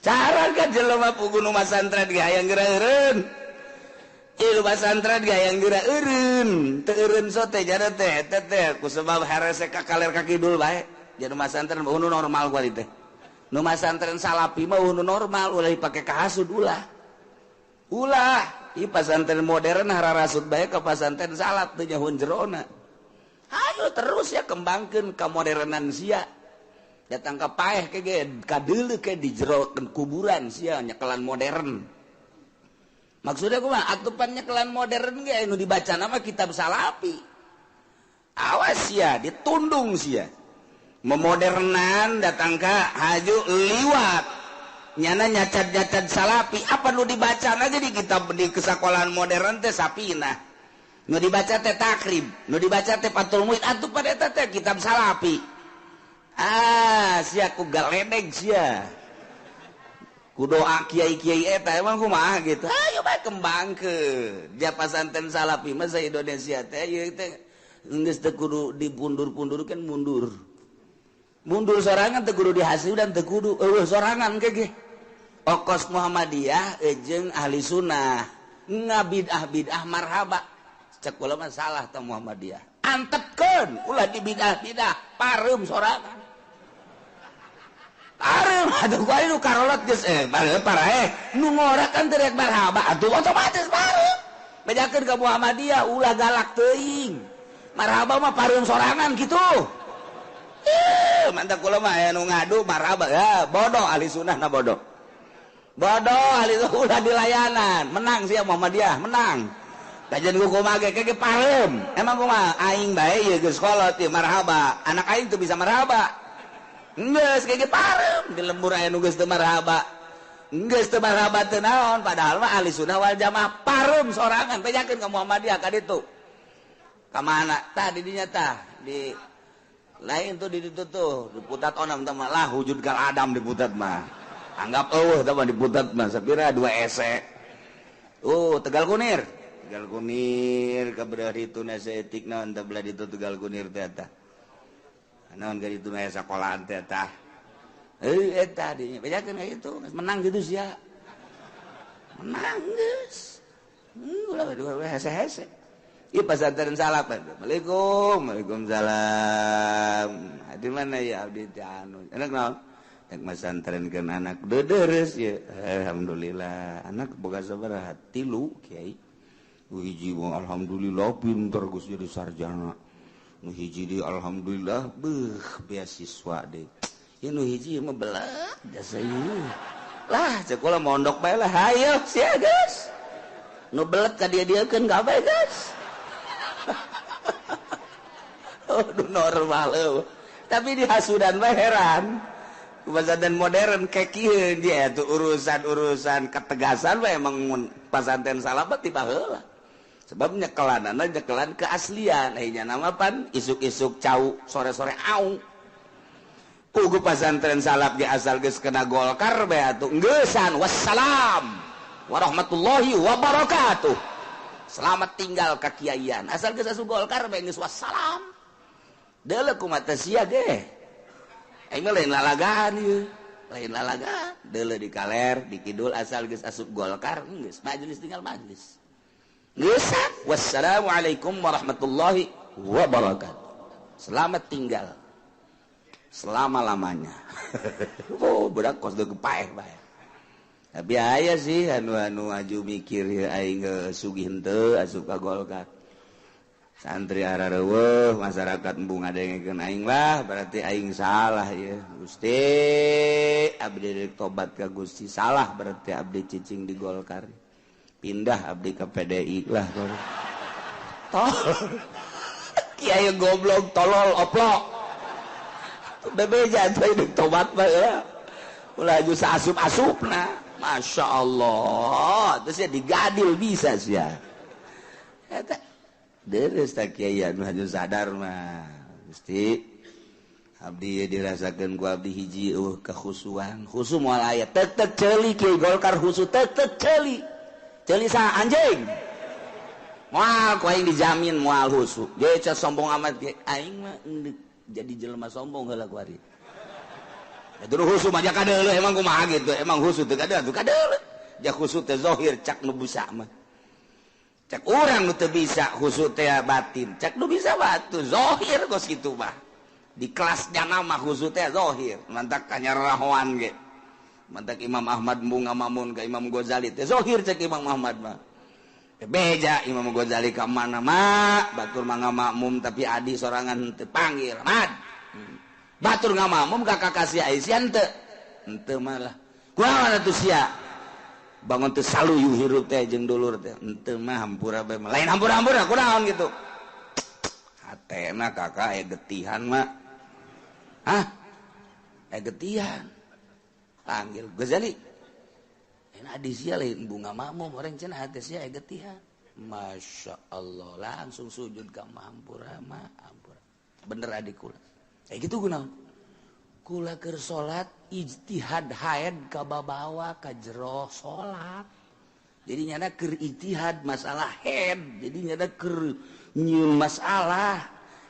Cara ka jelema pugu nu masantren ge hayang geura eureun. Ieu pasantren ge hayang geura eureun, teu eureun sote jana teh eta teh ku sebab harese ka kaler ka kidul bae. Jadi masantren mah nu normal kuari teh. Nu masantren salapi mah nu normal ulah dipake kahasud ulah. Ulah, ieu pasantren modern hararasud bae ka pasantren salaf teu nyahoan jerona. Ayo terus ya kembangkeun kamodernan sia. Datang ka paeh ke ge kadeuleu ke di jero kuburan sia nyekelan modern. Maksudnya kumaha? Atupan nyekelan modern ge nu dibaca nama kitab Salafi. Awas sia, ditundung sia. Memodernan datang ka haju liwat. Nyana nyacat-nyacat Salafi, apa nu dibaca aja di kitab di kesekolahan modern teh Sapina. Nu dibaca teh Takrib, nu dibaca teh Fathul Mu'in, atuh pada eta teh kitab Salafi. Ah, sia ku galedeg sia. Ku doa kiai-kiai eta emang kumaha gitu. Ayo bae kembangkeun. Dia pasantren Salafi mah sa Indonesia teh ieu teh geus teu kudu dipundur-pundurkeun mundur. Mundur sorangan teu kudu dihasil dan teu kudu eueuh sorangan ke ge. Okos Muhammadiyah jeung ahli sunnah ngabidah-bidah marhaba. Cek kula mah salah tah Muhammadiyah. Antepkeun ulah dibidah-bidah pareum sorangan. Pareum atuh ku anu karolot geus paraeh nu ngora kan teu rek marhaba atuh otomatis pareum. Bejakeun ka Muhammadiyah ulah galak teuing. Marhaba mah pareum sorangan kitu. Mantap kula mah aya nu ngadu marhaba ya bodoh ahli sunnah na bodoh. Bodoh ahli ulah dilayanan, menang sia Muhammadiyah, menang. Kajian ku kumaha ge ge pareum. Emang kumaha aing bae ieu geus kolot ieu marhaba. Anak aing teu bisa marhaba. Geus ge pareum di lembur aya nu geus teu marhaba. Geus teu marhaba teu naon padahal mah ahli sunnah wal jamaah pareum sorangan bejakeun ka Muhammadiyah ka ditu. Ka mana? Tah di dinya tah di lain tuh di ditu tuh diputat onam tah mah lah wujud kal adam diputat mah. Anggap eueuh tah mah diputat mah sapira 2 ese. Tegal Kunir. Tegal Kunir kabelah ditu na saeutik naon tah belah ditu Tegal Kunir teh tah. Naon ka ditu na sakolahan teh tah. Eta dinya bejakeun ka itu menang kitu sia. Menang geus. Ulah hese-hese. Ieu pasantren Salaf. Assalamualaikum. Waalaikumsalam. Di mana ya abdi teh anu? Anak naon? Rek masantrenkeun anak deudeures ye. Alhamdulillah. Anak boga sabaraha? 3 kiai. Nu hiji mah alhamdulillah pinter geus jadi sarjana. Nu hiji deui alhamdulillah beuh beasiswa deui. Ieu nu hiji mah belah jasa ieu. Lah cek kula mondok bae lah hayo sia geus. Nu belet ka dia-dieukeun kabeh geus. Oh, normal eueuh. Tapi di hasudan mah heran. Pesantren modern kekieun dia tuh urusan-urusan ketegasan mah emang pesantren Salaf ti baheula. Sebab nyekelanana nyekelan keaslian, nya nama pan isuk-isuk cau, sore-sore au. Pugu pesantren Salaf ge asal geus kena Golkar bae atuh geusan wassalam warahmatullahi wabarakatuh. Selamat tinggal kakiaian. Asal geus asup Golkar bae geus wassalam. Deuleu kumaha sia ge. Aing mah lain lalagaan ieu. Lain lalagaan. Deuleu di kaler, di kidul asal geus asup Golkar geus majelis tinggal majelis. Geus wassalamualaikum warahmatullahi wabarakatuh. Selamat tinggal selama-lamanya. Oh, budak kos deuk paeh bae. Tapi aya sih anu-anu aju mikir aing sugih henteu asup ka Golkar. Santri arareuweuh masyarakat embung ngadengekeun aing lah berarti aing salah ieu. Gusti abdi rek tobat ka Gusti salah berarti abdi cicing di Golkar. Pindah abdi ke PDI lah. Tol. Kiai goblok tolol oplok. Bebeja teh tobat mah ya. Ulah aju saasup-asupna. Masya Allah. Terus ya digadil bisa sia. Eta deres tak kiai anu haju sadar mah. Gusti abdi dirasakeun ku abdi hiji eueuh kekhusuan. Khusu moal aya tek-tek ceuli kiai Golkar khusu tek-tek ceuli. Ceuli sa anjing. Moal ku aing dijamin moal khusu. Ge sombong amat ge aing mah jadi jelema sombong heula ku ari. Atuh khusu mah kadeuleuh emang kumaha gitu. Emang khusu teu kadeuleuh atuh kadeuleuh. Ja khusu teh zahir cak nu bisa mah. Cak urang nu teu bisa khusu teh batin. Cak nu bisa batu zahir kos kitu mah. Di kelasnya nama khusu teh zahir. Mantak kanyarahoan ge. Mantak Imam Ahmad embung ngamamun ka Imam Ghazali teh zahir cek Imam Ahmad mah. Beja Imam Ghazali ka mana mah batur mah ngamakmum tapi adi sorangan teu panggil Ahmad. Batur ngamamum ka kakak sia sia henteu. Henteu malah. Kumaha atuh sia? Bangun teu saluyu hirup teh jeung dulur teh. Henteu mah hampura bae mah. Lain hampura-hampura kunaon gitu. Hatena kakak aya getihan mah. Hah? Aya getihan. Panggil Ghazali. Enak di sia lain bunga makmum orang cenah hate sia aya getihan. Masya Allah langsung sujud ka hampura mah hampura. Bener adik kula. Kayak gitu kunaon? Kula keur salat ijtihad haid ka babawa ka jero salat. Jadi nyana keur ijtihad masalah haid. Jadi nyana keur nyieun masalah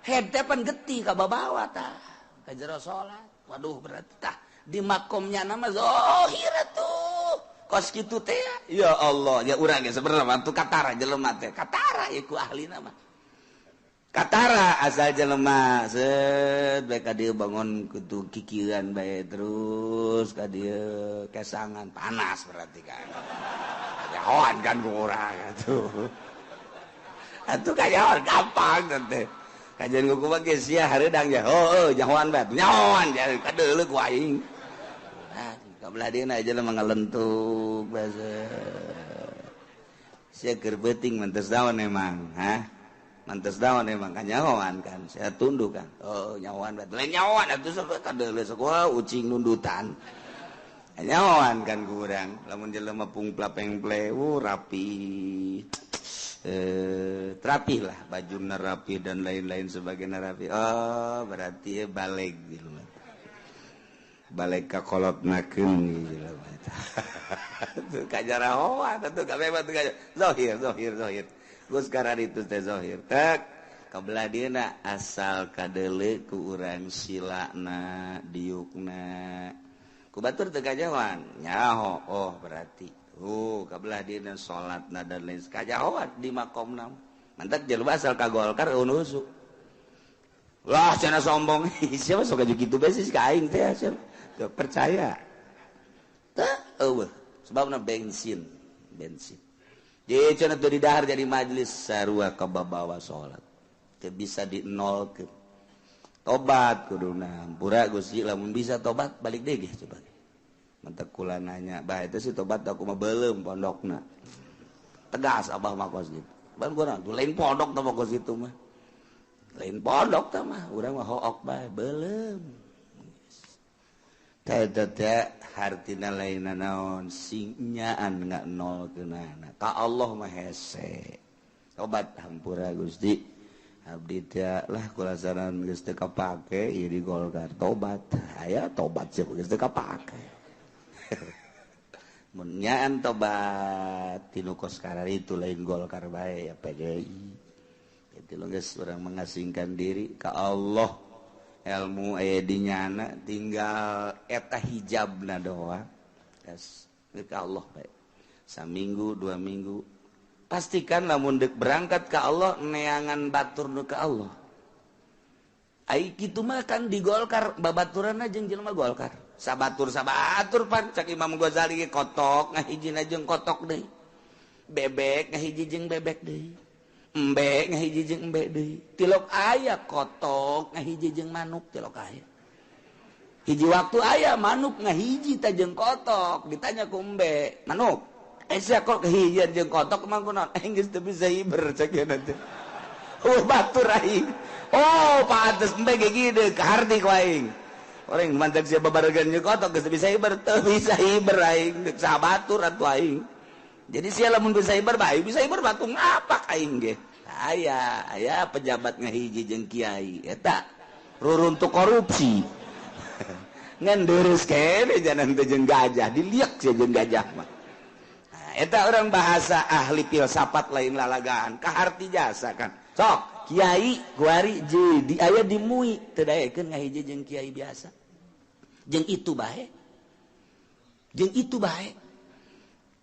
haid teh pan getih ka babawa tah ka jero salat. Waduh berarti tah di makomnya nama zahir atuh. Kos kitu teh ya Allah ya urang ge sebenarnya mah tuh katara jelema teh katara ieu ku ahlina mah. Katara asal jelema set bae ka dieu bangun kutu kikieuan bae terus ka dieu kesangan panas berarti kan. Nyahoan kan ku urang atuh. Atuh kayahoan gampang teh. Kajian ku mah geus sia hareudang ya. Heueuh nyahoan bae. Nyahoan kadeuleu ku aing. Nah, kabelah dieuna jelema ngalentuk basa. Sia keur beuting mentes daun emang, hah? Mantes daun emang kan nyahoan kan. Saya tunduk kan. Oh, nyahoan bae. Lain nyahoan atuh sok kadeuleu sok ucing nundutan. Nyahoan kan ku urang. Lamun jelema pungpla pengple, rapi. Terapih lah baju rapi dan lain-lain sebagainya rapi. Oh berarti balik gitu. Balik ka kolotnakeun gitu. Tuh kajarahoan atuh kabeh mah tuh zahir zahir zahir. Geus kararitu teh zahir. Tek kabelah dieuna asal kadeuleu ku urang silana diukna. Ku batur teu kajahoan nyaho. Oh berarti kabelah dieuna salatna dan lain kajahoan di makomna. Mantak jelema asal ka Golkar eunusu. Wah cenah sombong. Siapa sok aju kitu bae sih ka aing teh siapa. Teu percaya. Teu eueuh sebabna bensin, bensin. Jadi cenah teu didahar jadi majelis sarua kababawa salat. Teu bisa dinolkeun. Tobat kuduna hampura Gusti lamun bisa tobat balik deui ge coba. Mantak kula nanya, bah itu sih tobat aku mah beuleum pondokna. Tegas abah mah kos gitu. Ban kurang tuh lain pondok tah kos gitu mah. Lain pondok tah mah, urang mah hook bae beuleum. Teh teh hartina lainna naon sing nyaan nganolkeunana. Ka Allah mah hese. Tobat hampura Gusti. Abdi teh lah kulasaran geus teu kapake ieu di Golkar tobat. Aya tobat sih geus teu kapake. Mun nyaan tobat tinu kos kararitu lain Golkar bae ya PDI. Itu geus urang mengasingkan diri ka Allah. Ilmu aya di nyana tinggal eta hijabna doang. Geus ka Allah bae. Saminggu, 2 minggu pastikan lamun deuk berangkat ka Allah neangan batur nu ka Allah. Ai kitu mah kan di Golkar babaturanna jeung jelema Golkar. Sabatur-sabatur pan cak Imam Ghazali ge kotok ngahijina jeung kotok deui. Bebek ngahiji jeung bebek deui. Embe ngahiji jeung embe deui. Tilok aya kotok ngahiji jeung manuk tilok aya. Hiji waktu aya manuk ngahiji ta jeung kotok ditanya ku embe, "Manuk, sia kok kahijian jeung kotok emang kunaon?" Geus teu bisa hiber cek ieu teh. Oh batur aing. Oh pantes embe ge kieu kaharti ku aing. Orang mantak sia babaregan jeung kotok geus bisa hiber teu bisa hiber aing sabatur atuh aing. Jadi sia lamun bisa hiber bae bisa hiber batu ngapak aing ge. Aya aya pejabat ngahiji jeung kiai eta ruruntuk korupsi. Ngan deres kene janan teh jeung gajah diliak sia jeung gajah mah. Nah, eta orang bahasa ahli filsafat lain lalagaan kaharti jasa kan. Sok kiai kuari di aya di MUI teu daekeun ngahiji jeung kiai biasa. Jeung itu bae. Jeung itu bae.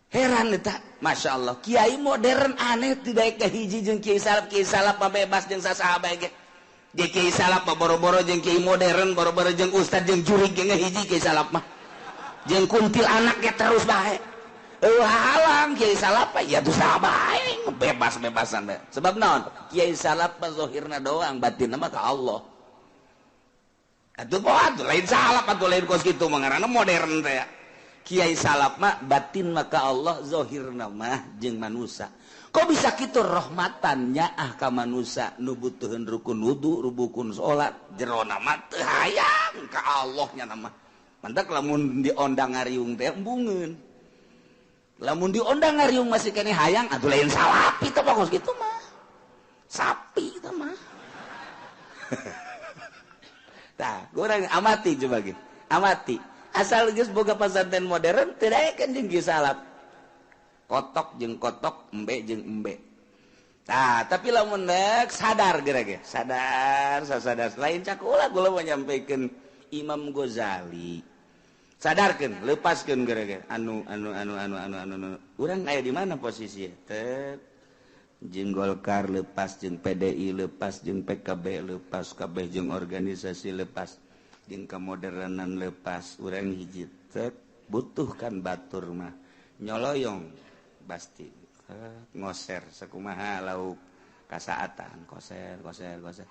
Heran eta, Masya Allah. Kiai modern aneh teu daek ngahiji jeung kiai salaf mah bebas jeung sasaha bae ge. Jeung kiai salaf mah boro-boro jeung kiai modern, boro-boro jeung ustad jeung jurig ge ngahiji kiai salaf mah. Jeung kuntil anak ge terus bae. Halang kiai salaf ya tuh saha bae bebas-bebasan bae. Sebab naon? Kiai salaf mah zahirna doang, batinna mah ka Allah. Atuh atuh lain salaf atuh lain kos kitu mah ngaranna modern teh. Kiai salaf mah batin maka Allah zahirna mah jeung manusa. Kok bisa kitu rahmatan nyaah ka manusa nu butuheun rukun wudu, rukun salat, jerona mah teu hayang ka Allah nya mah. Mantak lamun diondang ngariung teh embungeun. Lamun diondang ngariung masih keneh hayang atuh lain salapi teh kos kitu mah. Sapi teh mah. Tah, kurang amati coba gitu. Amati. Asal geus boga pasantren modern teu daekeun jeung kieu salaf. Kotok jeung kotok, embe jeung embe. Tah, tapi lamun rek sadar geura ge, sadar, sasadar. Lain cakula kula mah nyampikeun Imam Ghazali. Sadarkeun, lepaskeun geura ge. Anu anu anu anu anu anu. Urang aya di mana posisi? Teu jeung Golkar lepas, jeung PDI lepas, jeung PKB lepas, kabeh jeung organisasi lepas, jeung kemodernan lepas. Urang hiji teu butuhkan batur mah nyoloyong pasti ngoser sakumaha lauk kasaatan koser koser koser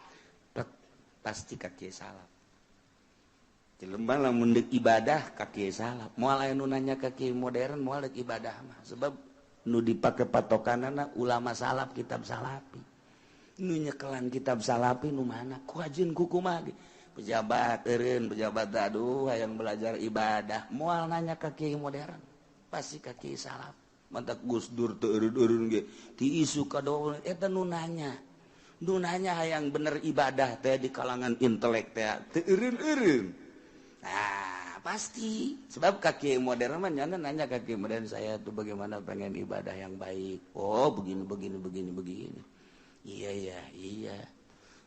plek pasti ka kiai salaf. Jelema lamun deuk ibadah ka kiai salaf, moal aya nu nanya ka kiai modern moal deuk ibadah mah, sebab nu dipake patokanana ulama salaf kitab salafi. Nu nyekelan kitab salafi nu mana ku ajeun ku kumaha pejabat eureun pejabat aduh hayang belajar ibadah moal nanya ka kiai modern pasti ka kiai salaf. Mantak Gus Dur teu eureun-eureun ge ti isu ka doa eta nu nanya hayang bener ibadah teh di kalangan intelek teh teu eureun-eureun. Nah pasti sebab ka kiai modern mah nyana nanya ka kiai modern, saya tuh bagaimana pengen ibadah yang baik, oh begini begini begini begini, iya iya iya,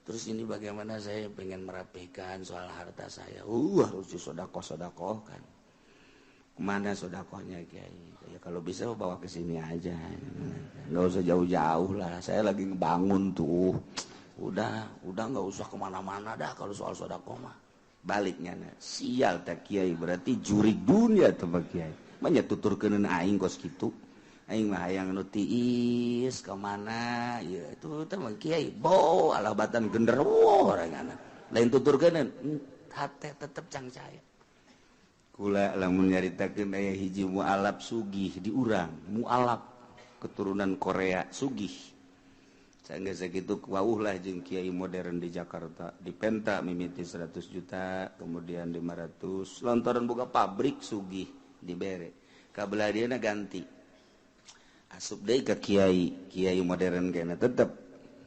terus ini bagaimana saya pengen merapikan soal harta saya, harus disodakoh-sodakohkan. Kemana sodakohnya kiai? Ya kalau bisa bawa ke sini aja, nggak usah jauh-jauh lah, saya lagi ngebangun tuh, udah nggak usah kemana-mana dah kalau soal sodakoh mah. Baliknya nah, sial tak kiai berarti jurig dunia tuh pak kiai. Banyak tuturkeun aing kos kitu, aing mah hayang nu tiis kemana, ya itu teh mah kiai, bo alah batan genderuwo orangana. Lain tuturkeun, hate tetep cangcaya. Kula lamun nyaritakeun aya hiji mualaf sugih di urang, mualaf keturunan Korea sugih. Sangga sakitu wauh lah jeung kiai modern di Jakarta, dipenta mimiti 100 juta, kemudian 500, lantaran boga pabrik sugih dibere. Kabelah dieuna ganti. Asup deui ka kiai, kiai modern kena tetep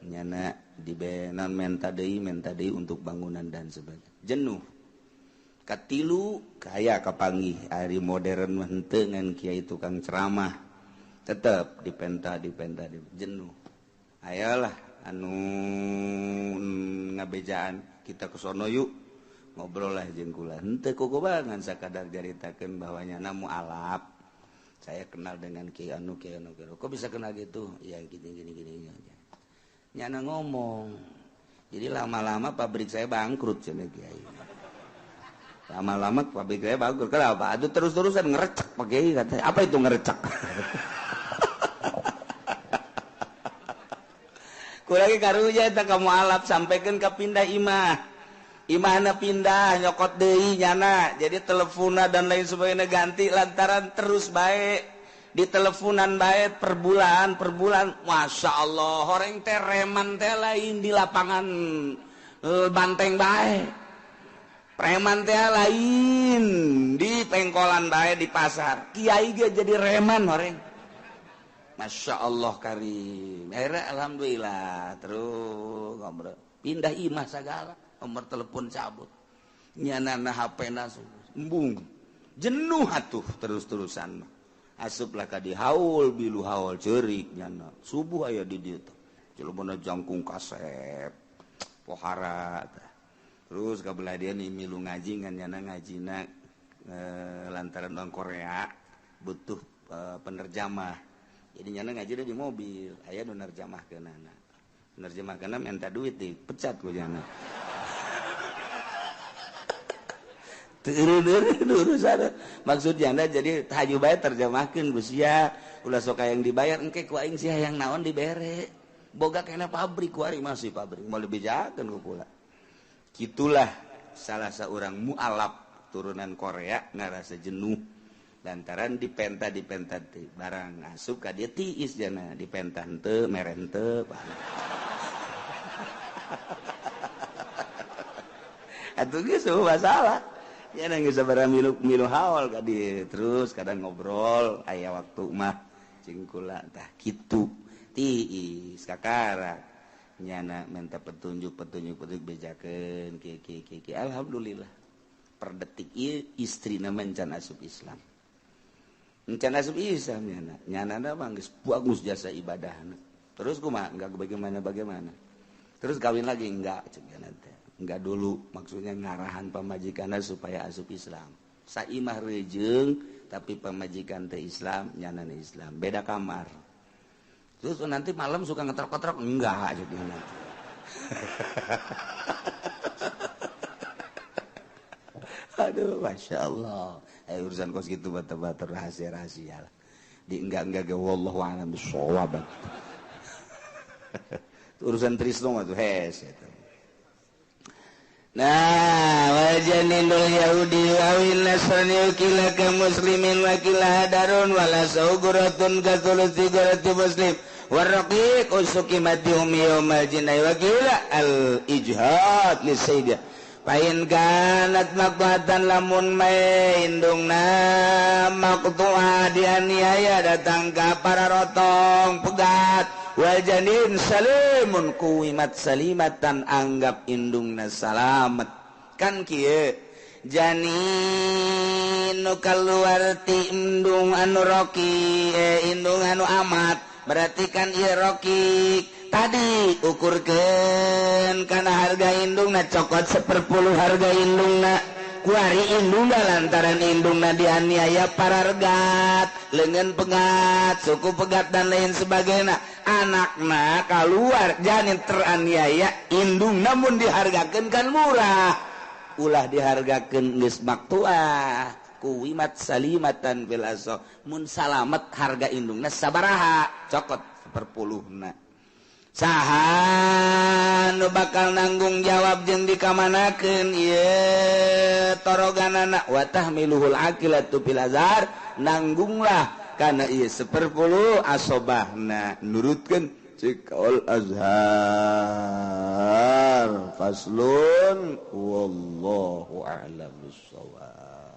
nyana dibenan menta deui untuk bangunan dan sebagainya. Jenuh. Katilu kaya kapanggih ari modern mah henteu ngan kiai tukang ceramah. Tetep dipenta jenuh. Ayolah anu ngabejaan kita ke sono yuk ngobrol lah jeung kula. Henteu kukubangan sakadar caritakeun bahwa nyana mualaf. Saya kenal dengan kiai anu kiai anu. Kok bisa kenal gitu? Ya gini gini gini. Nyana ngomong. Jadi lama-lama pabrik saya bangkrut cenah kiai. Lama-lama pabrik saya bangkrut. Kenapa? Aduh terus-terusan ngerecek Pak Kiai katanya. Apa itu ngerecek? Kurang karunya eta ka mualaf sampaikan ka pindah imah. Imahna pindah nyokot deui nyana. Jadi teleponna dan lain sebagainya ganti lantaran terus bae di teleponan bae per bulan. Masya Allah, horeng teh reman teh lain di lapangan banteng bae. Preman teh lain di pengkolan bae di pasar. Kiai ge jadi reman horeng. Masya Allah karim. Akhirnya alhamdulillah terus ngobrol. Pindah imah segala, nomor telepon cabut. Nyanana HP na embung. Jenuh atuh terus-terusan. Asuplah ka di haul bilu haul ceurik nyana. Subuh aya di dieu teh. Jelema jangkung kasep. Pohara tah. Terus kabelah dia nih milu ngaji ngan nyana ngajina lantaran orang Korea butuh penerjemah. Jadi nyana ngaji di mobil, aya nu nerjemahkeunana. Nerjemahkeunana minta duit dipecat ku nyana. Teu eureun urusan. Maksud nyana jadi haju bae terjemahkeun ku sia, ulah sok hayang dibayar engke ku aing sia hayang naon dibere. Boga kena pabrik ku ari masih pabrik, moal dibejakeun ku kula. Gitulah salah seorang mualaf turunan Korea ngarasa jenuh lantaran dipenta teh barang asup ka dia tiis jana dipenta henteu mere henteu. Atuh geus masalah. Ya geus sabaraha milu haul ka dieu terus kadang ngobrol aya waktu mah cing kula tah kitu tiis kakara nyana minta petunjuk bejakeun kieu kieu kieu alhamdulillah per detik ieu istrina mencan asup Islam. Encan asup Islam nyana. Nyana mah geus bagus jasa ibadahna. Terus kumaha enggak bagaimana. Terus kawin lagi enggak cek nyana teh. Enggak dulu maksudnya ngarahan pamajikanna supaya asup Islam. Saimah rejeung tapi pamajikan teh Islam, nyana Islam. Beda kamar. Terus nanti malam suka ngetrok-ngetrok enggak cek nyana. Aduh, masya Allah. Urusan kos gitu bata-bata rahasia-rahasia lah. Di enggak ge wallahu a'lam bissawab. Urusan trisno mah tuh hes eta. Nah, wajaninul yahudi wawil nasrani kila ka muslimin wa kila hadarun wala sauguratun ka thuluthi gurati muslim warraqiq usukimati umi yaumal jinai wa kila al ijhad li sayyidah. Pain kanat maqtuatan lamun mae indungna maqtuah dianiaya datang ka para rotong pegat wal janin salimun kuwimat salimatan anggap indungna salamet kan kieu janin nu kaluar ti indung anu roki indung anu amat berarti kan ieu roki tadi ukurkeun kana harga indungna cokot 1/10 harga indungna kuari indungna lantaran indungna dianiaya parargat leungeun pegat suku pegat dan lain sebagainya anakna kaluar janin teraniaya indungna mun dihargakeun kan murah ulah dihargakeun geus maktuah kuwimat salimatan bil aso mun salamet harga indungna sabaraha cokot 1/10na saha nu bakal nanggung jawab jeung dikamanakeun ieu toroganana wa tahmiluhul aqilatu fil azhar nanggunglah kana ieu 1/10 asobahna nurutkeun cek al azhar faslun wallahu a'lam bissawab.